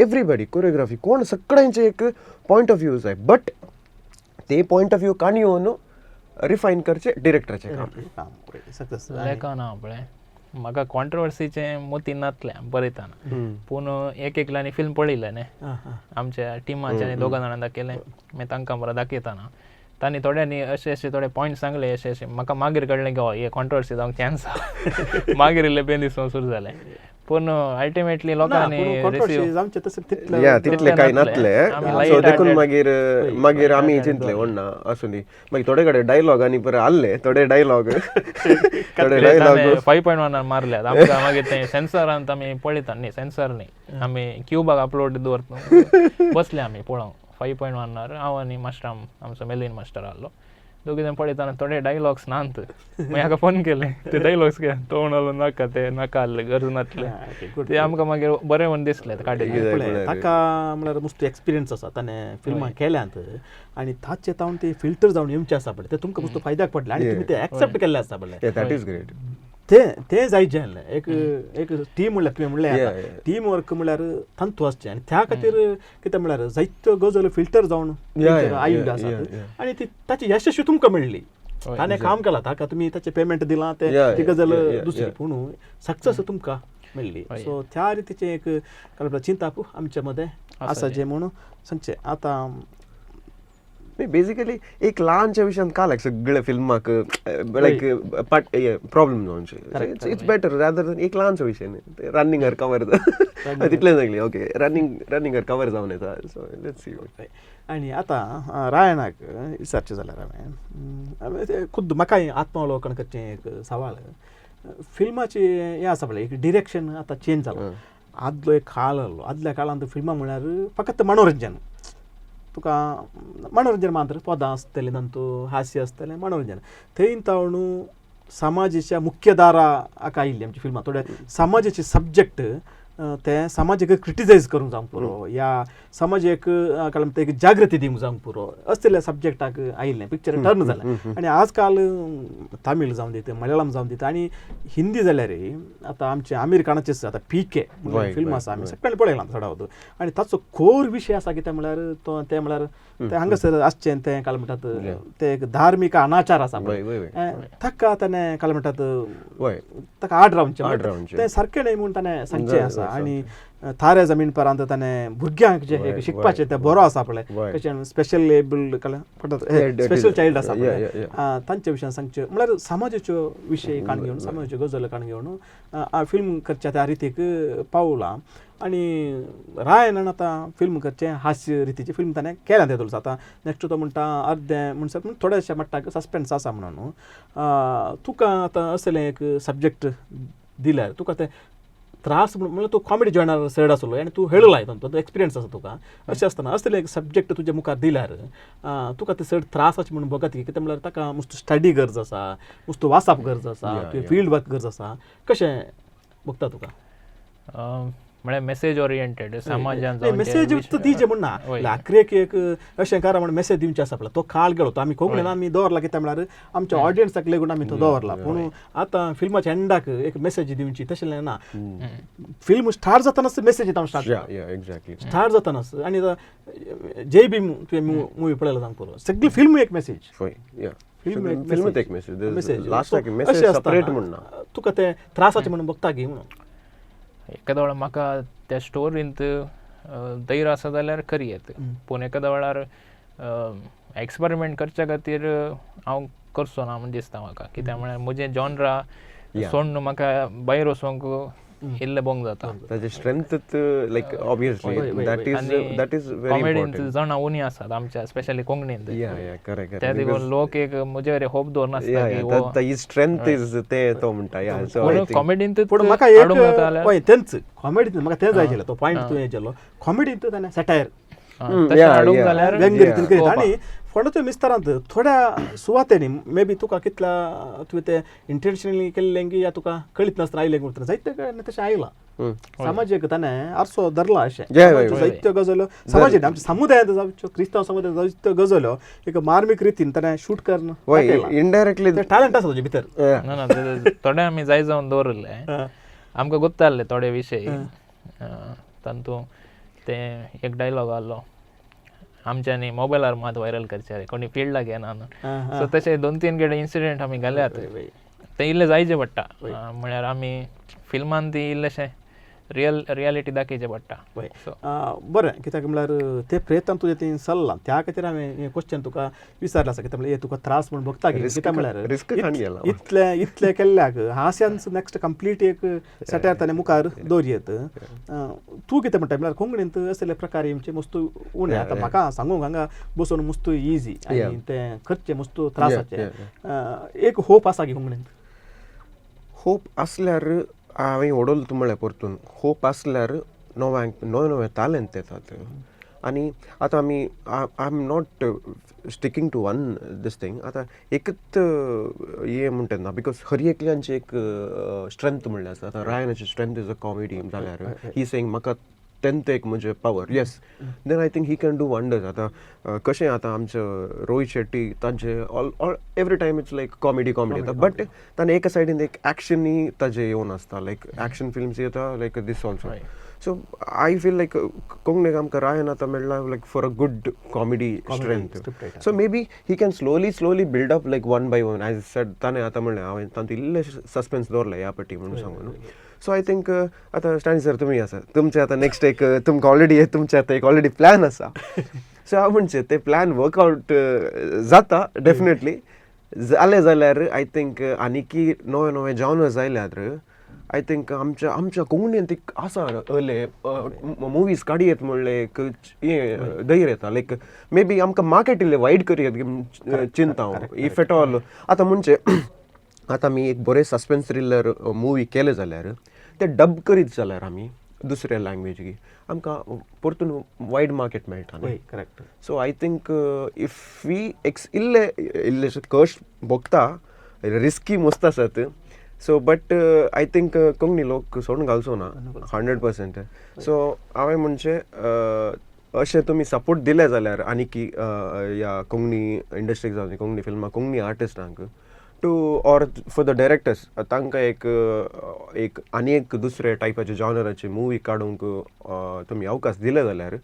एवरीबडी, कोरियोग्राफी कोण, सगळ्यांचे एक पॉयंट ऑफ व्यू जाय. बट ते पॉयंट ऑफ व्यू काणी येवन रिफायन करचे डिरेक्टराचें काम. सक्सेस. लेखन आहा पळय, म्हाका कॉन्ट्रोवर्सीचें मोती नातलें बरयतना, पूण एक एकल्यांनी फिल्म पळयलें न्ही आमच्या टिमाच्या, आनी दोगां जाणां दाखयलें. मागीर तांकां बरें दाखयतना तांणी थोड्यांनी अशे अशे थोडे पॉयंट सांगले, अशें अशें म्हाका मागीर कळ्ळें की हय, हे कॉन्ट्रोवर्सी जावंक चान्स आहा. मागीर इल्लें बेन दिसूंक सुरू जालें, पूण अल्टिमेटली लोकांनी रिसीव आमचें तशें तितलें या, तितले कांय नातले. सो देखून light-hearted. मागीर मागीर आमी चिंतले, व्हडना, आसूं दी. मागीर थोडे कडेन डायलॉग आनी बरें आहले, थोडे डायलॉग, थोडे डायलॉग 5.1 मारल्यात आमकां. मागीर ते सेन्सरांत आमी पळयता न्ही, सेन्सर न्ही, आमी क्युबाक अपलोड दवरता. बसले आमी पळोवंक 5.1आर, हांव आनी मास्टर, आमचो मेलीन मास्टर आहलो, दोगी जाण पळयतना थोडे डायलॉग्स नात. मागीर हाका फोन केले, ते डायलॉग्स घे. तो म्हणलो, नाका, ते नाका आहले, गरज नासले ते आमकां. मागीर बरें म्हूण दिसलें काडिल्ले. पळय, ताका म्हळ्यार मस्त एक्सपिरियन्स आसा, ताणें फिल्मां केल्यांत आनी ताचे तावन ते फिल्टर जावन येवचे आसा पळय, ते तुमकां मस्त फायद्याक पडले आनी तुमी ते एक्सेप्ट केल्ले आसा पळय. That is great. ते ते जायचे आहलें. एक एक टीम म्हणल्यार, तुवें म्हणलें, टीम वर्क म्हणल्यार तांतू आसचें आनी त्या खातीर कितें म्हणल्यार जायत्यो गजाली फिल्टर जावन आयिल्ल्यो आसात आनी ती ताची यशस्वी तुमकां मेळ्ळी. ताणें काम केलां, ताका तुमी ताचें पेमेंट दिलां, ते ती गजाल दुसरी, पूण सक्सेस तुमकां मेळ्ळी. सो त्या रितीचें एक काय चिंताप आमच्या मदें आसा जें म्हणून सांगचें. आतां बेसिकली एक ल्हानच्या विशयान काल सगळे फिल्माक लायक पाट प्रॉब्लम जावचे. It's better rather than एक ल्हानसो विशय न्ही, रनिंग हर कवर तितलें सांगलें. ओके, रनिंग हर कवर जावन येता. So let's see. आनी आतां रायणाक विचारचें जाल्यार हांवें खुद्द म्हाकाय आत्मावलोकन करचें एक सवाल, फिल्माचें हें आसा पळय एक डिरेक्शन आतां चेंज जालां. आदलो एक काळ आहलो, आदल्या काळांत फिल्मां म्हळ्यार फकत मनोरंजन, तुका मनोरंजन मात्र, पदां आसतलीं तातूंत हास्य आसतलें, मनोरंजन. थंय तावन समाजाच्या मुख्यधारा हाका आयिल्ली आमची फिल्मां, थोडे समाजाचे सब्जेक्ट ते समाजाक क्रिटिसायज करूंक जावंक पुरो या समाजाक काय म्हणटा एक जागृती दिवंक जावंक पुरो असल्या सब्जेक्टाक आयिल्लें पिक्चर टर्न जालें. आनी आज काल तामीळ जावन दिता, मलयाळम जावन दिता आनी हिंदी जाल्यार आतां आमचे आमीर खानाचेच आतां पी के फिल्म आसा, आमी सगळ्यांनी पळयलां चडावत. आनी ताचो कोर विशय आसा कितें म्हळ्यार तो तें म्हळ्यार तें हांगासर आसचें तें काय म्हणटात तें एक धार्मीक अनाचार आसा पळय ताका ताणें काय म्हणटात ताका आड रावचें, तें सारकें न्हय म्हूण ताणें सांगचें आसा. आनी तारे जमीन परांत ताणें भुरग्यांक जें शिकपाचें तें बरो आसा पळय, कशें स्पेशल एबल्ड स्पेशल चायल्ड आसा पळय तांच्या विशयान सांगचें म्हळ्यार समाजाच्यो विशय काण घेवन समाजाच्यो गजाली काण घेवन फिल्म करच्या त्या रितीक पावलां. आनी रायनान आतां फिल्म करचें हास्य रितीचें फिल्म ताणें केलां तें तुळस. आतां नेक्स्ट तो म्हणटा अर्दें म्हणसर थोडेशें मट्टाक सस्पेन्स आसा म्हणून तुका आतां असलें एक सब्जेक्ट दिल्यार तुका तें त्रास म्हणल्यार तूं कॉमेडी जॉयनर सैड आसलो आनी तूं हेळला तो एक्सपिरियन्स आसा तुका, अशें आसतना असलें एक सब्जेक्ट तुज्या मुखार दिल्यार तुका तें चड त्रास अशें म्हणून भोगत कितें म्हळ्यार ताका मस्त स्टडी गरज आसा, मस्त वाचप गरज आसा, तुवें फिल्ड वर्क गरज आसा, कशें भोगता तुका? म्हळ्यार मेसेज ओरिएंटेड समाजान मेसेज दिवचें म्हण ना, आखरेक एक अशें करा म्हण मेसेज दिवचें आसा पळय तो काळ गेलो, तो आमी कोंकणीन आमी दवरला कितें म्हळ्यार आमच्या ऑडियन्साक लागून आमी तो दवरला, पूण आतां फिल्माच्या एंडाक एक मेसेज दिवची तशें ना. फिल्म स्टार्ट जातानाच मेसेज येता, स्टार्ट जातानाच. आनी जय भीम तुवें मुवी पळयला सांग पुरो, सगळी फिल्म एक मेसेज, फिल्म एक मेसेज, लास्टाक मेसेज सेपरेट म्हण ना, तुका तें त्रासाचें म्हणून बघता की म्हणून. एखाद्या वेळार म्हाका त्या स्टोरींत धैर्य आसा जाल्यार खरी येत, पूण एखाद्या वेळार एक्सपेरिमेंट करच्या खातीर हांव करचो ना म्हूण दिसता म्हाका. कित्याक म्हळ्यार म्हजें जॉनरा सोडून म्हाका भायर वचोंक इल्लें बोंग जाता. ताजें strength like obviously that is very कॉमेडींत जाणां उणी आसात आमच्या, स्पेशली कोंकणींत. त्या देखून लोक एक म्हजेर होप दवरनासता की स्ट्रेंथ is ते तो म्हणटा कॉमेडींत. पूण म्हाका एक तेंच कॉमेडींत म्हाका तें जाय आशिल्लें, तो पॉयंट तुवें केलो कॉमेडींत ताणें सटायर व्यंग्य रितीन करीत आनी फोंडाच्या मिस्तारांत थोड्या सुवातेंनी मे बी तुका कितल्या तुवें तें इंटेन्शनली केल्लें की या तुका कळीत नासतना आयलें म्हणटा जायते कडेन तशें आयलां. समाजीक ताणें आरसो धरला अशें जायत्यो गजाल्यो समाजीक आमच्या समुदायांत जावच्यो, क्रिस्तांव समुदायांत जायत्यो गजाल्यो एक मार्मीक रितीन ताणें शूट करून इनडायरेक्टली टॅलंट आसा तुजे भितर. ना थोडे आमी जाय जावन दवरिल्ले, आमकां गोत्ताले थोडे विशय तातूंत तें एक डायलॉग आहलो आमच्यांनी मोबायलार मात व्हायरल करचे रे, कोणी फिल्डाक येना. सो तशे 2-3 कडेन इन्सिडेंट आमी घाल्यात, ते इल्ले जायचे पडटा. म्हळ्यार आमी फिल्मान ती इल्लेशें रियल रियालिटी दाखयचें पडटा. बरें, कित्याक म्हळ्यार ते प्रयत्न तुजें तें चल्लां, त्या खातीर हांवें हें क्वेश्चन तुका विचारलें आसा. कित्याक म्हळ्यार तुका त्रास म्हूण भोगता की कित्याक म्हळ्यार इतलें इतलें केल्ल्याक हास्यान नेक्स्ट कंप्लीट एक सटायर ताणें मुखार दवरयेत. तूं कितें म्हणटा म्हळ्यार कोंकणींत असले प्रकार येवचे मस्त उणें. आतां म्हाका सांगूंक हांगा बसून मस्त इजी आनी तें करचें मस्त त्रासाचें. एक होप आसा की कोंकणींत? होप आसल्यार हांवें ओडोल म्हळ्यार परतून होप आसल्यार नव्यांक नवे नवे तालेंत येतात. आनी आतां आमी I am not sticking to one this thing. आतां एकच हें म्हणटा ना, because हर एकल्यांची एक स्ट्रेंथ म्हणल्यार आसा. आतां रायनाची स्ट्रेंथ is a comedy जाल्यार ही सेईंग म्हाका तेंत एक म्हणजे power, yes, then I think he can do wonders. आतां कशें आतां आमचो रोहित शेट्टी तांचे all all every time it's like comedy comedy येता, बट ताणें एका सायडीन एक एक्शनूय ताजें येवन आसता, लायक एक्शन फिल्म्स येता, like this also. So I feel like कोंकणीक आमकां रायन आतां मेळ्ळा like for a good comedy strength. So maybe he can slowly slowly build up like one by one. As said ताणें आतां म्हणलें हांवें तातूंत इल्लें सस्पेन्स दवरलें ह्या पटी म्हणून सांगून. सो I think आतां स्टॅनी सर तुमी आसा, तुमचें आतां नेक्स्ट एक तुमकां ऑलरेडी तुमचें आतां एक ऑलरेडी प्लॅन आसा. सो हांव म्हणचे ते प्लॅन वर्कआउट जाता डेफिनेटली जालें जाल्यार I think आनीकी नवे नवे जॉनर्स आयल्यार I think आमच्या आमच्या कोंकणींत एक आसा अहले मुवीज काडयेत म्हणलें एक हें धैर्य येता. लायक मे बी आमकां मार्केट इल्लें वायड करयेत चिंता हांव, if at all. आतां म्हणजे आतां आमी एक बरें सस्पेन्स थ्रिलर मुवी केलें जाल्यार ते डब करीत जाल्यार आमी दुसऱ्या लँग्वेजीक आमकां परतून वायड मार्केट मेळटा न्ही. Correct. So I think if we ex इल्ले इल्लेशे कश्ट भोगता, रिस्की मस्त आसात. So but I think Konkani लोक सोडून घालचो ना 100%. सो हांवें म्हणचें अशें तुमी सपोर्ट दिले जाल्यार आनीकी ह्या कोंकणी इंडस्ट्रीक जावं कोंकणी फिल्मां Konkani आर्टिस्टांक to or for the directors, तांकां एक एक आनी एक दुसरे टायपाचे जॉनराचे मुवी काडूंक तुमी अवकाश दिले जाल्यार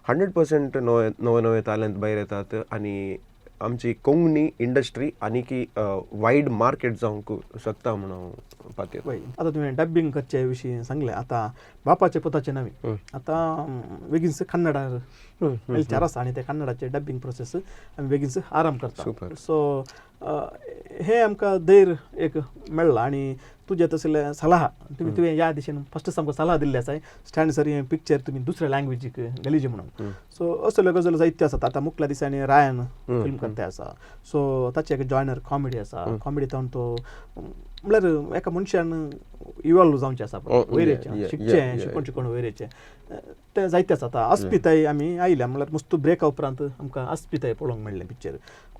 100% नवे नवे नवे तालेंत भायर येतात आनी आमची कोंकणी इंडस्ट्री आनीकी वायड मार्केट जावंक शकता म्हणून हांव पातयेता. वय, आतां तुवें डब्बिंग करचे विशीं सांगलें. आतां बापाचे पुताचे नवी आतां बेगीनच कन्नडा विचार आसा आनी ते कन्नडाचे डब्बिंग प्रोसेस आमी बेगीनच आराम करता. सो हें आमकां धैर्य एक मेळ्ळां आनी तुजे तसले सलाह तुमी तुवें ह्या दिशेन फस्ट आमकां सलाह दिल्ली आसा, स्टँड सर हें पिक्चर तुमी दुसऱ्या लँग्वेजीक घालिजे म्हणून. सो असल्यो गजाली जायत्यो आसात. आतां मुखल्या दिसांनी रायन फिल्म करता आसा. सो ताचें एक जॉयनर कॉमेडी आसा. कॉमेडी तावन तो म्हळ्यार एका मनशान इवॉल्व जावचें आसा पळय, वयर येचें, शिकचें, शिकून शिकून वयर येचें, तें जायतें आसा. आतां अस्मिताय आमी आयल्या म्हळ्यार मस्त ब्रेका उपरांत आमकां अस्मिताय पळोवंक मेळ्ळें पिक्चर.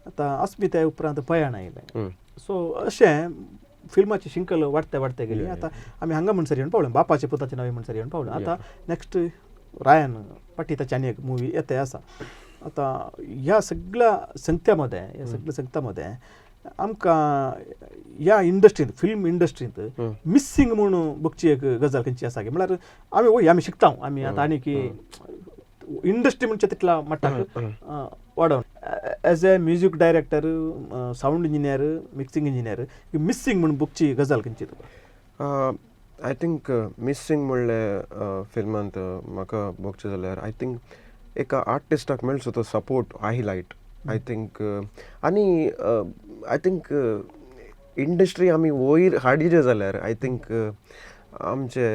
आतां अस्मिताय उपरांत पयाण आयलें. सो अशें फिल्माची शिंकल वाडते वाडते गेली. आतां आमी हांगा म्हणसर येवन पावले, बापाचे पुताचे नवे म्हणसर येवन पावले. आतां नेक्स्ट रायन पट्टी ताची आनी एक मुवी येते आसा. आतां ह्या सगळ्या संगत्या ह्या सगळ्या संगत्या आमकां ह्या इंडस्ट्रींत, फिल्म इंडस्ट्रींत मिसींग म्हणून बघची एक गजाल खंयची आसा की म्हळ्यार आमी वय आमी शिकता, आमी आतां आनी की इंडस्ट्री म्हणचे तितल्या मट्टाक वाडोवन as a music director, sound engineer, mixing engineer, missing म्हणून बघची गजाल खंयची तुका? I think missing म्हणलें फिल्मांत म्हाका बघचें जाल्यार I think एका आर्टिस्टाक मेळचो तो सपोर्ट हायलायट I think. आनी I think industry आमी वयर हाडिजे जाल्यार I think आमचे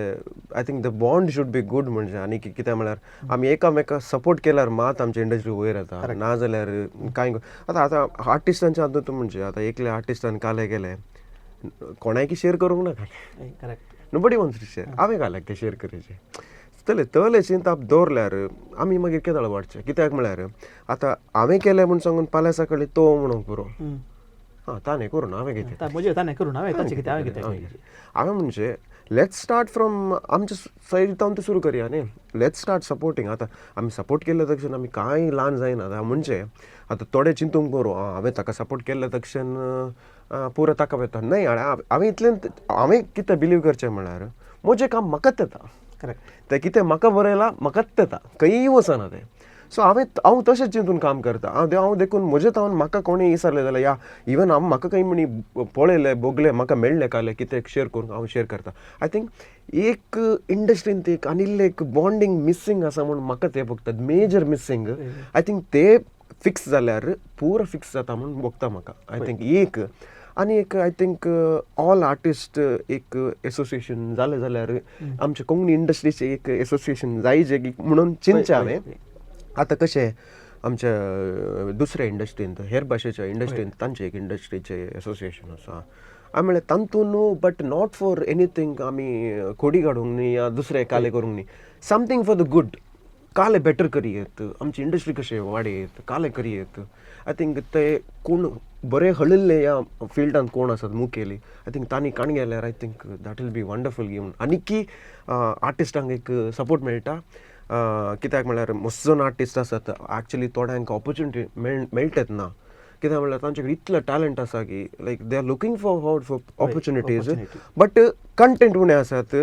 I think the bond should be good. म्हणजे आनी कितें म्हळ्यार आमी एकामेका सपोर्ट केल्यार मात आमची इंडस्ट्री वयर येता, ना जाल्यार कांय. आतां आतां आर्टिस्टांच्या हातूंत म्हणजे आतां एकल्या आर्टिस्टान काले केले, कोणायकी शेअर करूंक ना. Correct. Nobody wants to share. हांवें घाल्याक ते शेअर करचे तले तले चिंताप दवरल्यार आमी मागीर केदळ वाडचें. कित्याक म्हळ्यार आतां हांवें केलें म्हूण सांगून फाल्यां सकाळीं तो म्हणूंक पुरो, आं ताणें करूं ना, हांवें कितें म्हजें ताणें करूं ना, हांवें कितें हांवें कितें. हांवें म्हणजे let's start from आमच्या सायड जावन तें सुरू करया न्ही. Let's start supporting. आतां आमी सपोर्ट केल्ले तक्षण आमी कांय ल्हान जायना. आतां म्हणजे आतां थोडे चिंतूंक बरो, आं हांवें ताका सपोर्ट केल्ले तक्षण पुरो ताका वता न्हय. हांवें इतलें हांवें कितें बिलीव करचें म्हळ्यार म्हजें काम म्हाकाच येता. करेक्ट. तें कितें म्हाका बरयलां म्हाकाच येता, खंयी वचना तें. सो हांवें हांव तशें चिंतून काम करता. हांव हांव देखून म्हजें तावन म्हाका कोणें विचारलें जाल्यार या इवन हांव म्हाका खंय म्हणी पळयलें भोगलें म्हाका मेळ्ळें कालें कितें शेअर करूंक हांव शेअर करता. I think एक इंडस्ट्रीन एक आनी इल्लें एक बॉन्डींग मिसींग आसा म्हूण म्हाका तें भोगता, मेजर मिसींग. I think ते फिक्स जाल्यार पुरो फिक्स जाता म्हूण भोगता म्हाका. I think एक आनी एक I think all artist एक एसोसिएशन जालें जाल्यार आमच्या कोंकणी इंडस्ट्रीचें एक एसोसिएशन जायजे म्हणून चिंतचें हांवें. आतां कशें आमच्या दुसऱ्या इंडस्ट्रींत हेर भाशेच्या इंडस्ट्रींत तांचें एक इंडस्ट्रीचें एसोसिएशन आसा. हांवें म्हणलें तातूंत न्हू, बट not for anything आमी खोडी काडूंक न्ही या दुसरें काले करूंक न्ही, समथींग फॉर the good, काले बेटर करयेत, आमची इंडस्ट्री कशें वाडयत, काले करयेत. I think ते कोण बरे हळिल्ले ह्या फिल्डान कोण आसात मुखेली, I think तांणी काण गेल्यार I think that will be wonderful घेवन आनीकी आर्टिस्टांक एक सपोर्ट मेळटा. कित्याक म्हळ्यार मस्त जाण आर्टिस्ट आसात एक्चुली थोड्यांक ऑपॉर्च्युनिटी मेळटत ना. कित्याक म्हळ्यार तांचे कडेन इतलो टॅलंट आसा की like they are looking forward for opportunities, but content उणें आसात.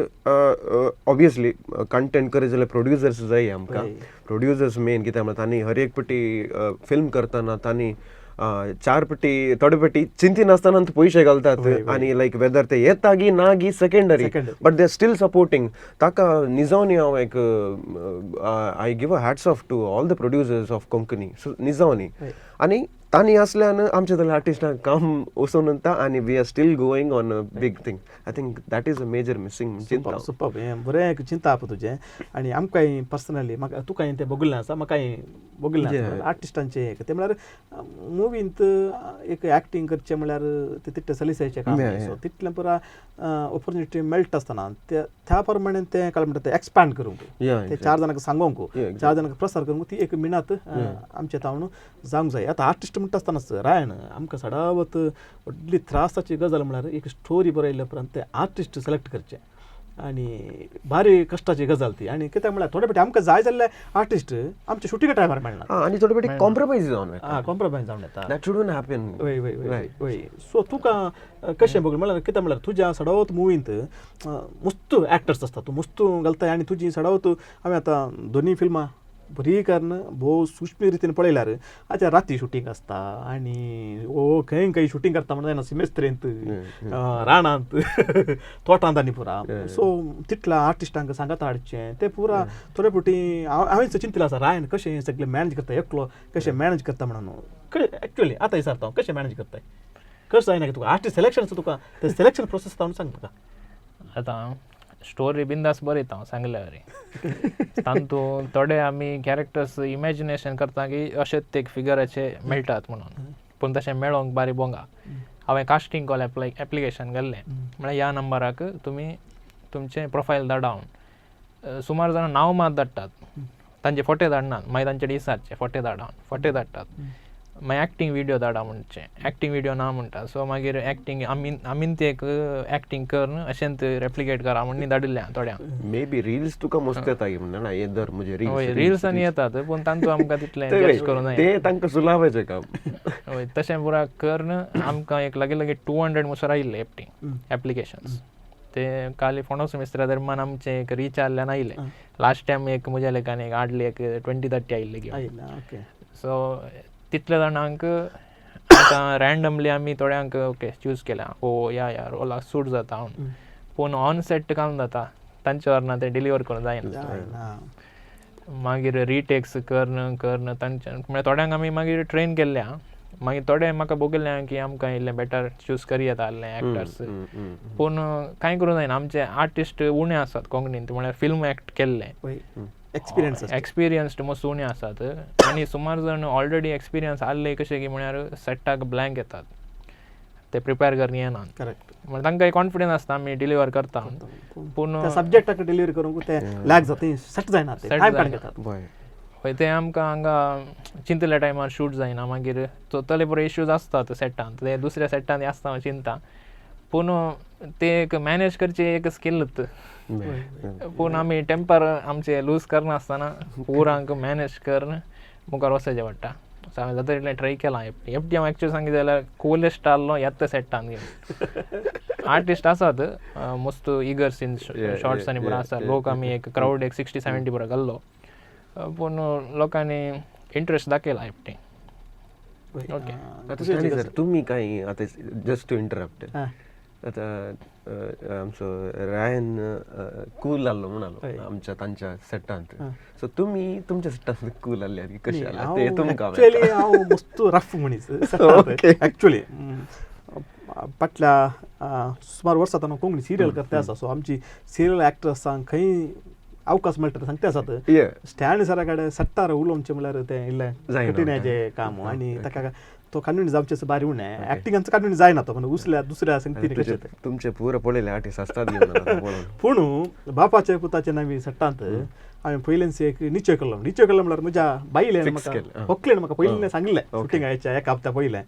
ऑब्वियसली कंटेंट करीत जाल्यार प्रोड्युसर्स जाय आमकां, प्रोड्युसर्स मेन. कित्याक म्हळ्यार तांणी हर एक पटी फिल्म करतना तांणी चार पट्टी थोडे पट्टी चिंतिनासतना पयशे घालतात आनी लायक वेदर ते येता गी ना गी secondary, but they are still supporting. ताका निजावनी हांव एक I give a hats off to all the producers of Konkani, so निजावनी आनी तांणी आसल्यान आमच्या जाल्यार आर्टिस्टांक काम वचून वता आनी we are still going on a big thing. I think that is a major missing. चिंता सुपर, हें बरें एक चिंता तुजें. आनी आमकांय पर्सनली म्हाका तुकाय तें बगुल्लें आसा, म्हाकाय बगुल्लें आसा आर्टिस्टांचें एक तें म्हळ्यार मुवींत एक एक्टींग करचें म्हळ्यार तें तितलें सलीसायचें काम, सो तितलें पुरा ऑपॉर्चुनिटी मेळटा आसतना त्या प्रमाणे तें काय म्हणटा तें एक्सपांड करूंक, ते चार जाणांक सांगोंक, चार जाणांक प्रसार करूंक ती एक मिनात आमचे तावन जावंक जाय. आतां आर्टिस्ट म्हणटा आसतनाच रायण आमकां सदांच व्हडली त्रासाची गजाल म्हळ्यार एक स्टोरी बरयल्या उपरांत ते आर्टिस्ट सिलेक्ट करचे आनी भारी कश्टाची गजाल ती. आनी कित्याक म्हळ्यार थोडे फावटी आमकां जाय जाल्ले आर्टिस्ट आमच्या शुटिंगा टायमार मेळना आनी थोडे फावटी कॉम्प्रोमायज जावन वता, कॉम्प्रोमायज जावन येता. That shouldn't happen. वय वय वय वय. सो तुका कशें बघ म्हळ्यार कित्याक म्हळ्यार तुज्या सडावत मुवींत मस्त एक्टर्स आसता, तूं मस्त घालताय आनी तुजी सडावत हांवें आतां दोनी फिल्मां बरी कारण भोव सुक्ष्म रितीन पळयल्यार आतां राती शुटींग आसता आनी ओ खंय खंय शुटींग करता म्हणून जायना, सिमेस्त्रेंत, रानांत, तोटांत आनी पुरा. सो तितल्या आर्टिस्टांक सांगात हाडचें तें पुरा थोडे फावटी हांवें चिंतलें आसा रायन कशें सगळें मॅनेज करता, एकलो कशें मॅनेज करता म्हणून. एक्चुअली आतां विचारता हांव कशें मॅनेज करताय, कशें जायना तुका आर्टिस्ट सिलेक्शन तुका तें सिलेक्शन प्रोसेस हांव सांग तुका. आतां स्टोरी बिंदास बरयता हांव सांगल्या वरी, तातूंत थोडे आमी कॅरेक्टर्स इमॅजिनेशन करता की अशेच ते फिगराचे मेळटात म्हणून, पूण तशें मेळोंक बारी बोंगा. हांवें कास्टींग कॉल एप्लिकेशन घाल्लें, म्हळ्यार ह्या नंबराक तुमी तुमचें प्रोफायल धाडावन. सुमार जाणां नांव मात धाडटात, तांचे फोटे धाडनात, मागीर तांचे डिसाचे फोटे धाडावन फोटे धाडटात, मागीर एक्टींग विडियो धाडा म्हणचे, एक्टींग विडियो ना म्हणटा. सो मागीर एक्टींग आमीन ते एक एक्टींग करून अशेंच रेप्लिकेट करा म्हणून धाडिल्लें थोड्यांक. मे बी रिल्स तुका मस्त येता म्हणना, हे धर म्हजे रिल्स रिल्स आनी येतात, पूण तांतूं आमकां तितलें जज करूं जायना, ते तांकां सुलावाचें काम. हय, तशें पुरा करून आमकां एक लागीं लागीं 200 मुसर आयिल्ले एक्टींग एप्लिकेशन्स. ते काली फोंडो सेमिस्टरा दरम्यान आमचें एक रीच आसल्यान आयिल्लें. लास्ट टायम एक म्हज्या लेखान एक हाडली एक 20-30 आयिल्ले घेवन. सो तितल्या जाणांक आतां रँडमली आमी थोड्यांक ओके चूज केल्या, ओ या या रोलाक सूट जाता म्हणून, पूण ऑन सेट काम जाता तांच्या वरना तें डिलिव्हर करूंक जायना. मागीर रिटेक्स करून करून तांच्या म्हळ्यार थोड्यांक आमी मागीर ट्रेन केल्ले आहा, मागीर थोडे म्हाका भोगल्ले की आमकां इल्लें बेटर चूज करी येता आसलें एक्टर्स, पूण कांय करूंक जायना. आमचे आर्टिस्ट उणें आसात कोंकणींत, म्हळ्यार फिल्म एक्ट केल्ले एक्सपिरियन्स्ड मस्त उणें आसात आनी सुमार जाण ऑलरेडी एक्सपिरियन्स आहले कशें की म्हळ्यार सेटाक ब्लँक येतात, ते प्रिपेर करून येनात. करेक्ट, म्हळ्यार तांकां कॉन्फिडन्स आसता आमी डिलिव्हर करता, पूण सब्जेक्टाक डिलिव्हर करूंक ते लॅक जाता, सेट जायना, टायम काडून घेतात. हय, ते आमकां हांगा चिंतल्या टायमार शूट जायना, मागीर तोतले पुरो इश्यूज आसतात सेटान, ते दुसऱ्या सेटान आसता चिंता, पूण ते एक मॅनेज करचें एक स्किलूच. पूण आमी टेंपर आमचे लूज करनासतना पुरांक मॅनेज करून मुखार वचचें पडटा. सो हांवें जाता तितलें ट्राय केलां. एफ डी हांव एक्चुअली सांगित जाल्यार कुलेस्ट आहलो येता सेटान घेवन. आर्टिस्ट आसात मस्त इगर सीन शॉर्ट्स आनी बरो आसा, लोक आमी एक क्रावड एक 60-70 बरो घाल्लो, पूण लोकांनी इंट्रस्ट दाखयला एफ डी. ओके, आतां सर तुमी कांय आतां जस्ट टू इंटरप्ट, आतां आमचो रायन कूल आहलो म्हणालो आमच्या तांच्या सेटांत, सो तुमी तुमच्या सेटांत कूल आहले कशें आसलें तें तुमकां? एक्चुअली हांव मस्त रफ मनीस एक्चुअली. फाटल्या सुमार वर्सां हांव कोंकणी सिरियल करता आसा, सो आमची सिरियल एक्ट्रसांक खंय अवकाश मेळटा सांगते आसात. स्टँड सरा कडेन सट्टार उलोवचें म्हणल्यार तें इल्लें कठीणाचें काम, आनी ताका तो कन्विन्स जावचें बारी उणें, एक्टिंगाचो कन्विन्स जायना तो, म्हणजे उसल्या दुसऱ्या संगतीन कशें तें तुमचें पुरो पळयलें आर्टिस्ट आसतात. पूण बापाचे पुताचे नवी सट्टांत हांवें पयलेंच एक निश्चय केल्लो. निश्चय केल्लो म्हणल्यार म्हज्या बायलेन म्हाका होकलेन म्हाका पयलीं सांगिल्लें शुटींग आयच्या एका हप्त्या पयलें,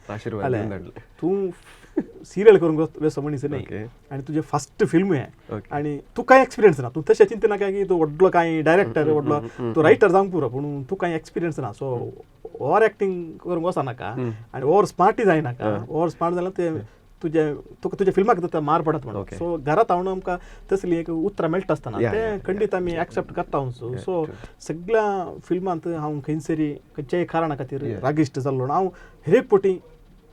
तूं सिरियल करूंक वेसो मनीस न्ही आनी तुजें फर्स्ट फिल्म हें आनी तूं कांय एक्सपिरियन्स ना, तूं तशें चिंतना की तूं व्हडलो कांय डायरेक्टर व्हडलो तूं रायटर जावंक पुरो, पूण तूं कांय एक्सपिरियन्स ना, सो ओवर एक्टींग करूंक वचनाका आनी ओवर स्मार्टय जायनाका. ओवर स्मार्ट जाल्यार तें तुजे तुका तुज्या फिल्माक जाता मार पडत म्हणून. सो घरात हांव आमकां तसली एक उतरां मेळटा आसतना ते खंडीत आमी एक्सेप्ट करता. सो सगळ्या फिल्मांत हांव खंयसरी खंयच्याय कारणा खातीर रागिश्ट जाल्लो हांव हेरेक पटी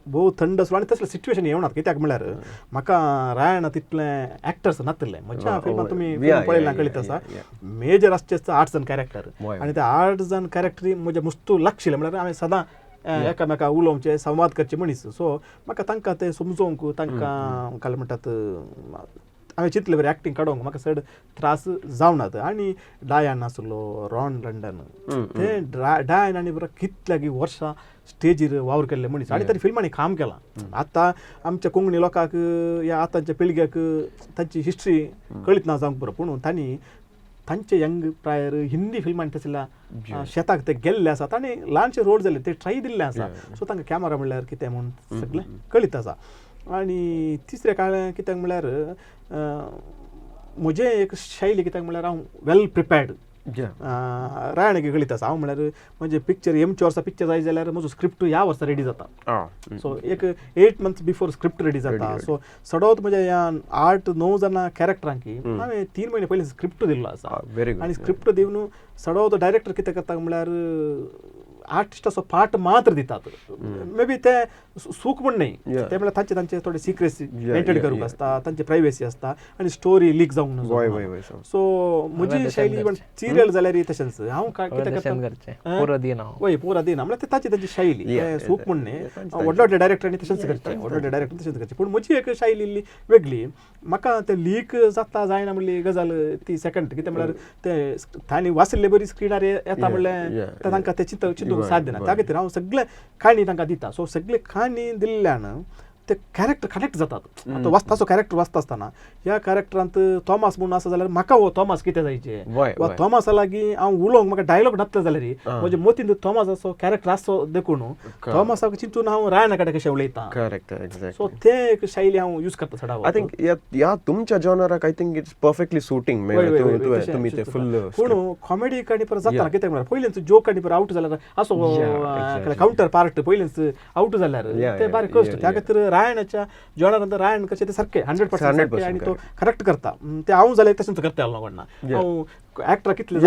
भोव थंड आसलो आनी तसलें सिट्युएशन येवनात. कित्याक म्हणल्यार म्हाका रायणा तितलें एक्टर्स नातिल्लें. म्हज्या फिल्मांत तुमी पळयला कळीत आसा मेजर आसचे आसता 8 जाण कॅरेक्टर आनी ते 8 जाण कॅरेक्टरी म्हज्या मुस्तू लागशिल्लें. म्हणल्यार हांवें सदां एकामेका उलोवचे संवाद करचे मनीस. सो म्हाका तांकां ते समजोवंक तांकां काय म्हणटात हांवें चिंतलें बरें एक्टींग काडूंक म्हाका चड त्रास जावनात. आनी डायन आसलो रॉन लंडन ते डायन आनी बरो कितल्या वर्सां स्टेजीर वावर केल्ले मनीस आनी तांणी फिल्मांनी काम केलां. आतां आमच्या कोंकणी लोकांक या आतांच्या पिळग्याक तांची हिस्ट्री कळीत ना जावंक बरो, पूण तांणी तांचे यंग प्रायर हिंदी फिल्मांनी तसल्या शेताक ते गेल्ले आसात आनी ल्हानशे रोल जाले ते ट्राय दिल्ले आसा. सो तांकां कॅमेरा म्हणल्यार कितें म्हूण सगळें कळीत आसा. आनी तिसरें काळ कित्याक म्हणल्यार म्हजें एक शैली कित्याक म्हणल्यार हांव वेल प्रिपेर्ड रायण कळीत आसा. हांव म्हणल्यार म्हजें पिक्चर एमच्या वर्सा पिक्चर जाय जाल्यार म्हजो स्क्रिप्ट ह्या वर्सा रेडी जाता. सो एक 8 मंथ्स बिफोर स्क्रिप्ट रेडी जाता. सो सडोत म्हज्या ह्या 8-9 जाणां कॅरेक्टरांक हांवें 3 म्हयने पयलीं स्क्रिप्ट दिल्लो आसा. आनी स्क्रिप्ट दिवन सडोत डायरेक्टर कितें करता म्हणल्यार आर्टिस्टाचो पार्ट मात्र दितात. मे बी ते सूख म्हण न्हय, ते म्हणल्यार तांचे तांचे थोडे सिक्रेसी मेंटेन करूंक आसता, तांचे प्रायवेसी आसता आनी स्टोरी लीक जावंक नजो. सो म्हजी शैली इवन सिरियल जाल्यार तशेंच हांव कितें करता वय पुरा दिना म्हणल्यार ते ताची तांची शैली सूख म्हण न्हय. व्हडले व्हडले डायरेक्टरांनी तशेंच करचें, व्हडले व्हडले डायरेक्टर तशेंच करचें, पूण म्हजी एक शैली इल्ली वेगळी. म्हाका ते लीक जाता जायना म्हणली गजाल ती सेकंड कितें म्हणल्यार ते तांणी वाचिल्ले बरी स्क्रिनार येता म्हणल्यार तांकां ते चिंतूंक साध्य ना. त्या खातीर हांव सगळे काणी तांकां दिता. सो सगळे काणी दिल्ल्यान ते कॅरेक्टर कनेक्ट जातात. आतां वाचताचो कॅरेक्टर वाचता आसतना ह्या कॅरेक्टरांत थॉमास म्हणून आसा जाल्यार म्हाका हो थॉमास कितें जायचें वा थॉमासा लागीं हांव उलोवंक म्हाका डायलॉग नासलो जाल्यार म्हज्या मतींत थॉमासाचो कॅरेक्टर आसचो देखून थॉमासाक चिंतून हांव रायना कडेन कशें उलयतां. सो ते एक शैली हांव यूज करता चड. I think ह्या तुमच्या जॉनराक I think it's perfectly suiting. पूण कॉमेडी आनी परत जाता कित्याक म्हणल्यार पयलींच जोक आनी परत आवट जाल्यार असो कावंटर पार्ट पयलींच आवट जाल्यार ते बारीक कश्ट. त्या खातीर रायणाच्या जॉनरांत रायण कशें ते सारकें 100% आनी तो करेक्ट करता. ते हांव जाल्यार तशेंच करता कोणा हांव एक्टर कितले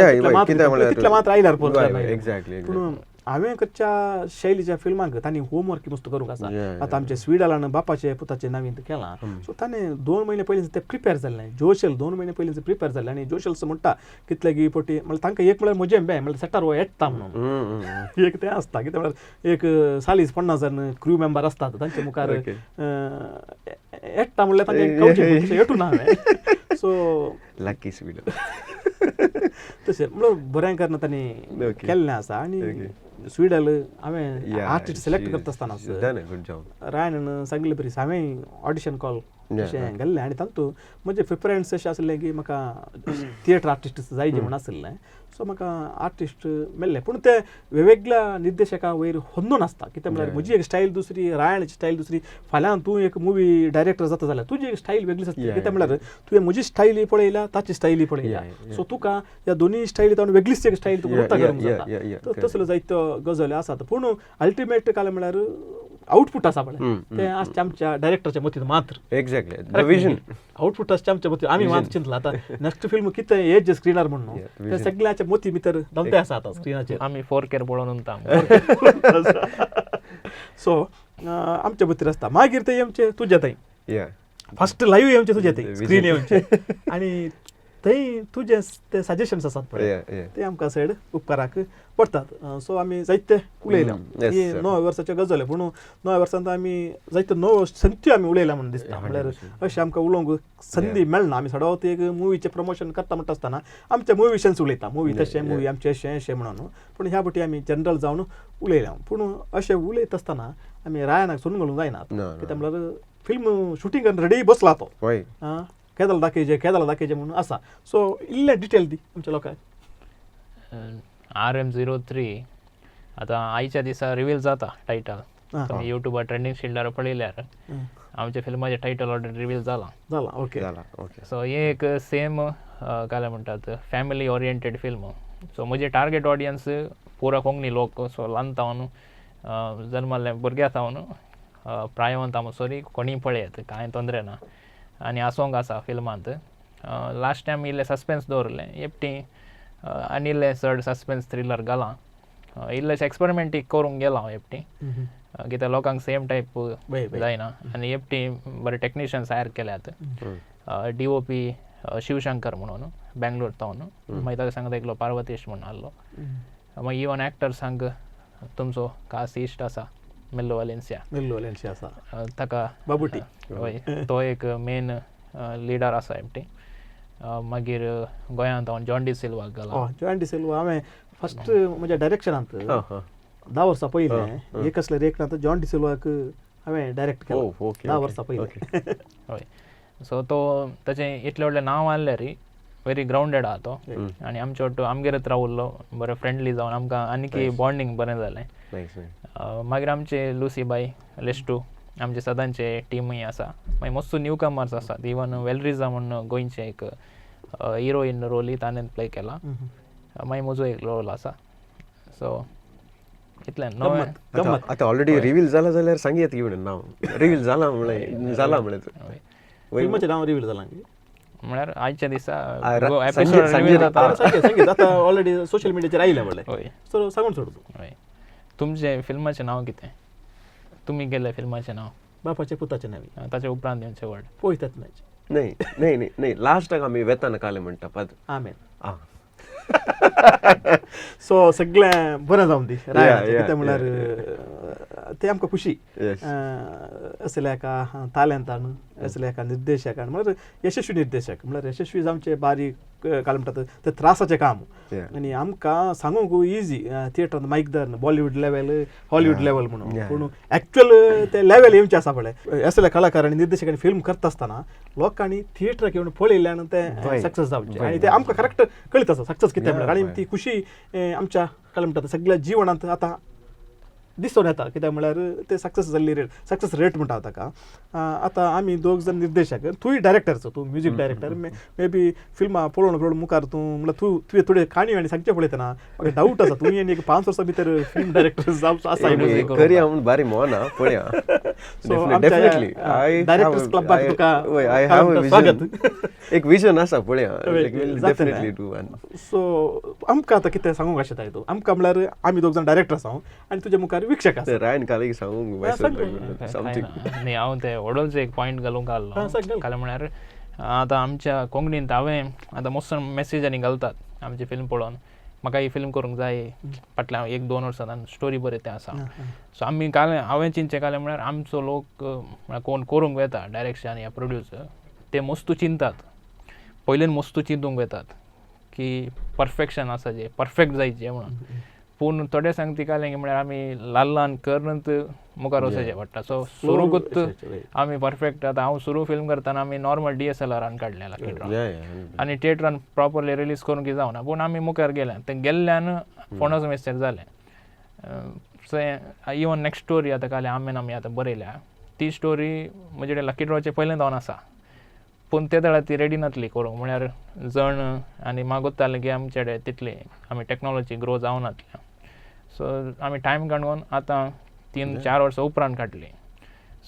तितले मात्र आयल्यार एक्झॅक्टली. पूण हांवें करच्या शैलीच्या फिल्मांक तांणी होमवर्क मस्त करूंक आसा. आतां आमचे स्वीडलान बापाचे पुताचे नवीन केलां. सो ताणें 2 म्हयने पयलीं ते प्रिपेर जाल्लें. जोशल 2 म्हयने पयलीं प्रिपेर जाल्लें आनी जोशल्स म्हणटा कितले गी पटी म्हणल्यार तांकां एक म्हणल्यार म्हजें बे म्हणल्यार सेटार हो येता म्हणून एक तें आसता. कितें म्हणल्यार एक 40-50 जाण क्रू मेंबर आसतात तांचे मुखार येता म्हणल्यार तांकां येटू ना हांवें. सो लकी स्वीडल तशें म्हणल्यार बरें करून तांणी केल्लें आसा. आनी स्वीडल हांवें आर्टिस्ट सिलेक्ट करता आसतना रायणान सांगिल्ले बरी हांवें ऑडिशन कॉल अशें गेल्लें आनी तातूंत म्हजें प्रिफरन्स अशें आसलें की म्हाका थिएटर आर्टिस्ट जाय म्हणून आसलें. सो म्हाका आर्टिस्ट मेळ्ळें. पूण ते वेगवेगळ्या निर्देशका वयर होंदून आसता. कितें म्हणल्यार म्हजी एक स्टायल दुसरी, रायणाची स्टायल दुसरी. फाल्यां तूं एक मुवी डायरेक्टर जाता जाल्यार तुजी एक स्टायल वेगळीच आसता. कितें म्हणल्यार तुवें म्हजी स्टायली पळयल्या, ताची स्टायली पळयल्या. सो तुका ह्या दोनूय स्टायली ताणें वेगळीच एक स्टायल तुका उरता करूंक जाता. तसल्यो जायत्यो गजाली आसात. पूण अल्टिमेट काय म्हणल्यार आउटपुट आसा पळय तें आसचें आमच्या डायरेक्टराच्या मतींत मात्र. एक्झॅक्टली विजन आउटपुट आसचें आमच्या मतींत. आमी मात्र चिंतलां आतां नेक्स्ट फिल्म कितें येज स्क्रिनार म्हणून तें सगळ्याच्या मती भितर दमते आसा आतां स्क्रिनाचेर. आमी 4K पळोवन उरता. सो आमच्या मतीर आसता. मागीर तें येवचें तुज्या थंय फर्स्ट लायव्ह येवचें तुज्या थंय स्क्रीन येवचें आनी थंय तुजे ते सजेशन्स आसात पळय ते आमकां सायड उपकाराक पडटात. सो आमी जायते उलयल्या ही 9 वर्साच्यो गजाली. पूण 9 वर्सांत आमी जायते 9 संदी आमी उलयल्या म्हणून दिसता. म्हणल्यार अशें आमकां उलोवंक संदी मेळना. आमी सदांच एक मुवीचें प्रमोशन करता म्हणटा आसतना आमच्या मुवी उलयता, मुवी तशें मुवी आमचें अशें अशें म्हणून. पूण ह्या फावटी आमी जनरल जावन उलयल्या. पूण अशें उलयता आसतना आमी रायणाक सोडून घालूंक जायना. कित्याक म्हणल्यार फिल्म शुटींग करून रेडी बसला तो केदल दाखयचे केदल दाखयचे म्हणून आसा. सो इल्लें डिटेल दी आमच्या लोकांक. RM03 आतां आयच्या दिसा रिवील जाता टायटल. तुमी युट्यूबार ट्रेंडींग शिल्डार पळयल्यार आमच्या फिल्माचें टायटल ऑलरेडी रिवील जालां. जालां ओके जालां ओके. सो हें एक सेम काय म्हणटात फॅमिली ओरिएंटेड फिल्म. सो म्हजें टार्गेट ऑडियन्स पुरा कोंकणी लोक. सो ल्हान जावन जल्मल्ले भुरग्यां जावन प्रायवंत आमसोरी कोणीय पळयत, कांय तोंदरे ना आनी आसोंक आसा फिल्मांत. लास्ट टायम इल्लें सस्पेन्स दवरलें एकटी आनी इल्लें चड सस्पेन्स थ्रिलर घालां, इल्लेशें एक्सपेरिमेंट करूंक गेला हांव एकटी, कित्याक लोकांक सेम टायप जायना. आनी एकटी बरे टॅक्निशियन्स हायर केल्यात, DOP Shivshankar म्हणून बेंगलोर तावन, मागीर ताका सांगता एकलो पार्वतीश म्हणून आहलो, मागीर इवन एक्टर्सांक तुमचो खास इश्ट आसा मेल्लो वालेन्सिया, मेल्लो वालेन्सिया आसा ताका बाबुटी, हय तो एक मेन लिडर आसा एकटी. मागीर गोंयांत हांव जॉन डी सिल्वाक घाला. जॉन डी सिल्वा हांवें फस्ट म्हज्या डायरेक्शनांत 10 वर्सां पयलें एक असलें रेखणांत जॉन डी सिल्वाक हांवें डायरेक्ट केलो 10 वर्सां पयलें. हय, सो तो ताचें इतलें व्हडलें नांव आहलें री, वेरी ग्रावंडेड आहा तो आनी आमचे वाटू आमगेरच रावल्लो, बरें फ्रेंडली जावन आमकां आनीक बॉन्डींग बरें जालें. मागीर आमचे लुसी बाय लेस्टू आमचे सदांचे टिमूय आसा. मागीर मस्त न्यू कमर्स आसात, इवन वेलरिजा म्हूण गोंयचे एक हिरोइन रोलूय ताणें प्ले केला, मागीर म्हजो एक रोल आसा. सो इतलें नवें आतां ऑलरेडी रिवील जाला जाल्यार सांगयत की म्हणून नांव रिवील जाला म्हणलें, जाला म्हणलें फिल्माचें नांव रिवील जालां म्हळ्यार आयच्या दिसा एपिसोड रिवील जाता. आतां ऑलरेडी सोशल मिडियाचेर आयलें म्हणलें, सो सांगून सोड तूं. हय, तुमचें फिल्माचें नांव कितें? तुमी गेल्ले फिल्माचें नांव? बापाचें पुताचें नांव. ताचे उपरांत येवचें वर्ड पळयतात मॅच. नाही नाही नाही नाही, लास्टाक आमी वेताना काले म्हणटा पद आमेन. आं, सो सगळें बरें जावन दी कितें म्हणल्यार तें आमकां खुशी असल्या एका तालेंतान, असल्या एका निर्देशकान, म्हणल्यार यशस्वी निर्देशक, म्हणल्यार यशस्वी जावचें बारीक काय म्हणटात तें त्रासाचें काम. आनी आमकां सांगूंक इजी थिएटरान मायक धरून बॉलिवूड लेवल हॉलिवूड लेवल म्हणून, पूण एक्चुअल ते लेवल येवचें आसा पळय. असल्या कलाकार आनी निर्देशकांनी फिल्म करता आसतना लोकांनी थिएटराक येवन पळयल्ल्यान तें सक्सेस जावचें आनी तें आमकां करेक्ट कळीत आसा सक्सेस कितें म्हणल्यार. आनी ती खुशी आमच्या काय म्हणटात सगळ्या जिवनांत आतां दिसून येता, कित्याक म्हणल्यार ते सक्सेस जाल्ली रेट, सक्सेस रेट म्हणटा ताका. आतां आमी दोग जाण निर्देशक, तूंय डायरेक्टरचो, तूं म्युजीक डायरेक्टर, मे बी फिल्मां पळोवन पळोवन मुखार तूं म्हणल्यार तूं तुवें थोड्यो काणयो आनी सांगचें पळयतना म्हाका डावट आसा तूं आनी एक 5 वर्सां भितर फिल्म डायरेक्टर जावचो आसा. करया म्हूण बारी मोना पळया. डेफिनेटली डायरेक्टर्स क्लबाक तुका स्वागत. एक विजन आसा पळया, डेफिनेटली do. सो आमकां आतां कितें सांगूंक अशें तूं आमकां म्हणल्यार आमी दोग जाण डायरेक्टर आसा आनी तुज्या मुखार वीक्षक आसा. रायन काल सांगूंक न्ही, हांव ते वडोलचो एक पॉयंट घालूंक आहलो. काल म्हळ्यार आतां आमच्या कोंकणींत हांवें आतां मस्त मॅसेज आनी घालतात आमची फिल्म पळोवन, म्हाका ही फिल्म करूंक जाय, फाटल्या 1-2 वर्सां स्टोरी बरें तें आसा. सो आमी काल हांवें चिंतचें कालें म्हळ्यार आमचो लोक म्हळ्यार कोण करूंक वेता डायरेक्शन या प्रोड्यूस ते मस्तू चिंतात, पयलीन मस्तू चिंतूंक वेतात की परफेक्शन आसा जें परफेक्ट जायचें म्हणून. पूण थोडे सांगती कालें की म्हळ्यार आमी ल्हान ल्हान करनच मुखार वचचें पडटा. सो सुरूकूच आमी परफेक्ट, आतां हांव सुरू फिल्म करतना आमी नॉर्मल DSLRान काडलें लकी ड्रॉ आनी थिएटरान प्रॉपरली रिलीज करूंक जावना, पूण आमी मुखार गेले तें गेल्ल्यान फोंडाचो मिस्टेक जालें. सो इवन नेक्स्ट स्टोरी आतां कालें आमेन आमी आतां बरयल्या ती स्टोरी म्हजे कडेन लकी ड्रॉचे पयलें जावन आसा, पूण ते वेळार ती रेडी नासली करूंक, म्हळ्यार जण आनी म्हाका गोत्तालें की आमचे कडेन तितली आमी टॅक्नोलॉजी ग्रो जावनातल्या. सो आमी टायम काडून आतां 3-4 वर्सां उपरांत काडली.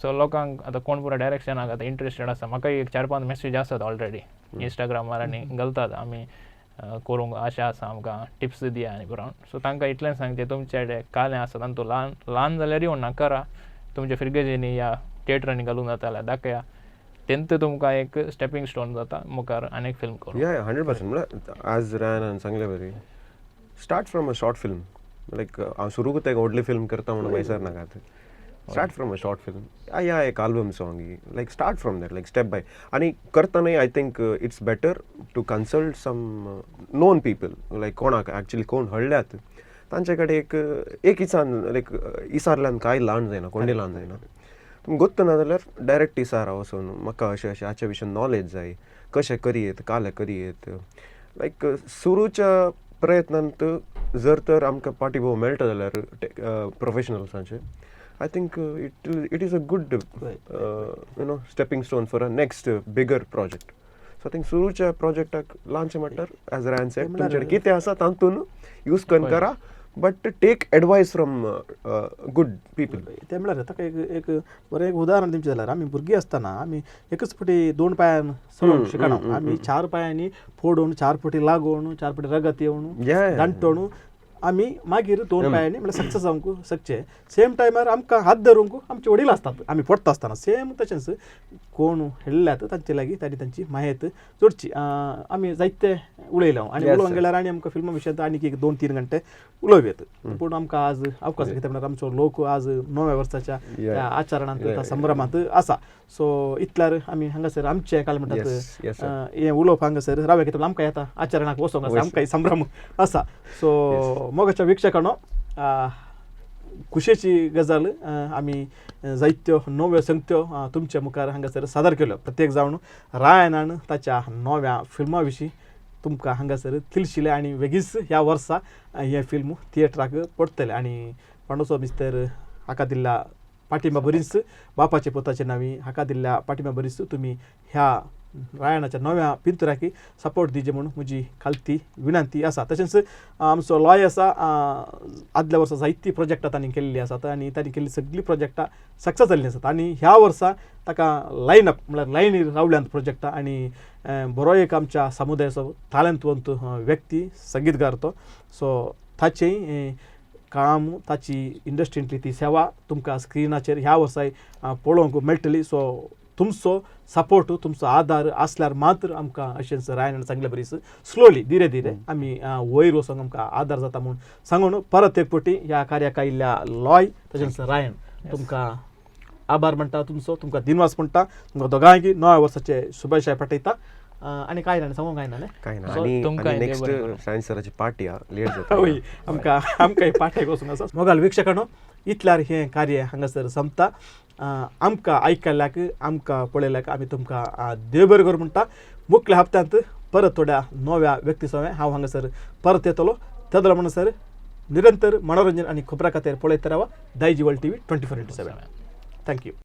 सो लोकांक आतां कोण पुरो डायरेक्शनाक आतां इंट्रस्टेड आसा, म्हाका एक 4-5 मॅसेज आसात ऑलरेडी इंस्टाग्रामार आनी घालतात आमी करूंक आशा आसा आमकां टिप्स दिया आनी पुरो. सो तांकां इतलें सांगचें तुमचे कडेन कालें आसा तांतूं ल्हान ल्हान जाल्यार येवन करा, तुमच्या फिरगेजींनी या थिएटरांनी घालूंक जाता जाल्यार दाखया, तेंत तुमकां एक स्टेपिंग स्टोन जाता मुखार आनीक फिल्म करूंक. या 100% म्हळ्यार आज रायनान सांगले बरी, start from a short film. Like हांव सुरूकूच एक व्हडली फिल्म करता म्हणून वयसर नाकात, start from a short film या एक album song, like start from that, like step by. आनी करतनाय I think it's better to consult some known people, like कोणाक एक्चुली कोण हळ्ळ्यात तांचे कडेन एक एक इसान, लायक इसारल्यान कांय ल्हान जायना, कोणूय ल्हान जायना. तुमकां गोत्त ना जाल्यार डायरेक्ट इसारा वचून म्हाका अशें अशें हाच्या विशीं नॉलेज जाय, कशें करयेत कालें करयेत. लायक सुरूच्या प्रयत्नांत जर तर आमकां पाठिंबो मेळटा जाल्यार प्रोफेशनल्सांचे, I think it is a good you know stepping stone for a next bigger project. So I think सुरूच्या प्रोजेक्टाक ल्हानशें म्हटल्यार एज रायन सेड तुमचे कितें आसा तातूंत यूज करून करा, But take advice from good people. तें म्हळ्यार ताका एक एक बरें एक उदाहरण दिवचें जाल्यार, आमी भुरगीं आसतना आमी एकच फावटी दोन पांयान चलोवंक शिकना. आमी चार पांयांनी फोडून, चार फावटी लागून, चार फावटी रगत येवन, दांटोवन आमी मागीर दोन पांयांनी म्हळ्यार सक्सेस जावंक शकचे. सेम टायमार आमकां हात धरूंक आमचे वडील आसतात आमी पडटा आसतना. सेम तशेंच कोण हेळ्ळ्यात तांचे लागीं तांणी तांची मायत जोडची. आमी जायते उलयले आनी उलोवंक गेल्यार आनी आमकां फिल्मा विशयांत आनीक एक 2-3 घंटे उलोवं येत, पूण आमकां आज अवकाश कित्याक म्हळ्यार आमचो लोक आज नव्या वर्साच्या त्या आचरणांत, त्या संभ्रमांत आसा. सो इतल्यार आमी हांगासर आमचें काल म्हणटात हें उलोवप हांगासर रावया, कित्याक आमकां येता आचरणाक वचोंक आसा, आमकां संभ्रम आसा. सो मोगाच्या वीक्षकांनो, खुशेची गजाल, आमी जायत्यो नव्यो संगत्यो तुमच्या मुखार हांगासर सादर केल्यो. प्रत्येक जावन रायनान ताच्या नव्या फिल्मा विशीं तुमकां हांगासर थिलशिलें आनी वेगीच ह्या वर्सा हें फिल्म थिएटराक पडटलें. आनी पांडुसो मिस्तर हाका दिल्ल्या पाठिंबा बरीच, बापाचे पुताचे नांवी हाका दिल्ल्या पाठिंबा बरीच तुमी ह्या रायणाच्या नव्या पिंतुराकी सपोर्ट दिवचे म्हणून म्हजी खालती विनंती आसा. तशेंच आमचो लॉय आसा, आदल्या वर्सा जायतीं प्रोजेक्टां तांणी केल्लीं आसात आनी तांणी केल्लीं सगळीं प्रोजेक्टां सक्सेस जाल्लीं आसात. आनी ह्या वर्सा ताका लायन अप म्हळ्यार लायनीर रावल्यांत प्रोजेक्टां आनी बरो एक आमच्या समुदायाचो तालंतवंत व्यक्ती, संगीतकार तो. सो ताचें काम, ताची इंडस्ट्रींतली ती सेवा तुमकां स्क्रिनाचेर ह्या वर्साय पळोवंक मेळटली. सो तुमचो सपोर्ट, तुमचो आदार आसल्यार मात्र आमकां अशेंच रायनान सांगले बरीच स्लोली धीरे धीरे आमी वयर वचोंक आमकां आदार जाता म्हूण सांगून परत एक फावटी ह्या कार्याक आयिल्ल्या लॉय तशेंच रायन तुमकां आभार म्हणटा, तुमचो तुमकां दिनवास म्हणटा, तुमकां दोगांयकी नव्या वर्साचे शुभेच्छा पाठयता. आनी कांय ना सांगूंक कांय ना? कांय ना. आनी नेक्स्ट सायन्स सराची पार्टी लेट जाता. हय, आमकां आमकां पार्टेक वचूंक आसा. मोगाल वीक्षकांनो, इतल्यार हें कार्य हांगासर सोंपता. आमकां आयकल्याक, आमकां पळयल्याक आमी तुमकां देव बरें करूं म्हणटा. मुखल्या हप्त्यांत परत थोड्या नव्या व्यक्ती सवें हांव हांगासर परत येतलो. तेदोला म्हणसर निरंतर मनोरंजन आनी खबरां खातीर पळयत रावा Daijiworld TV 24x7. Thank you.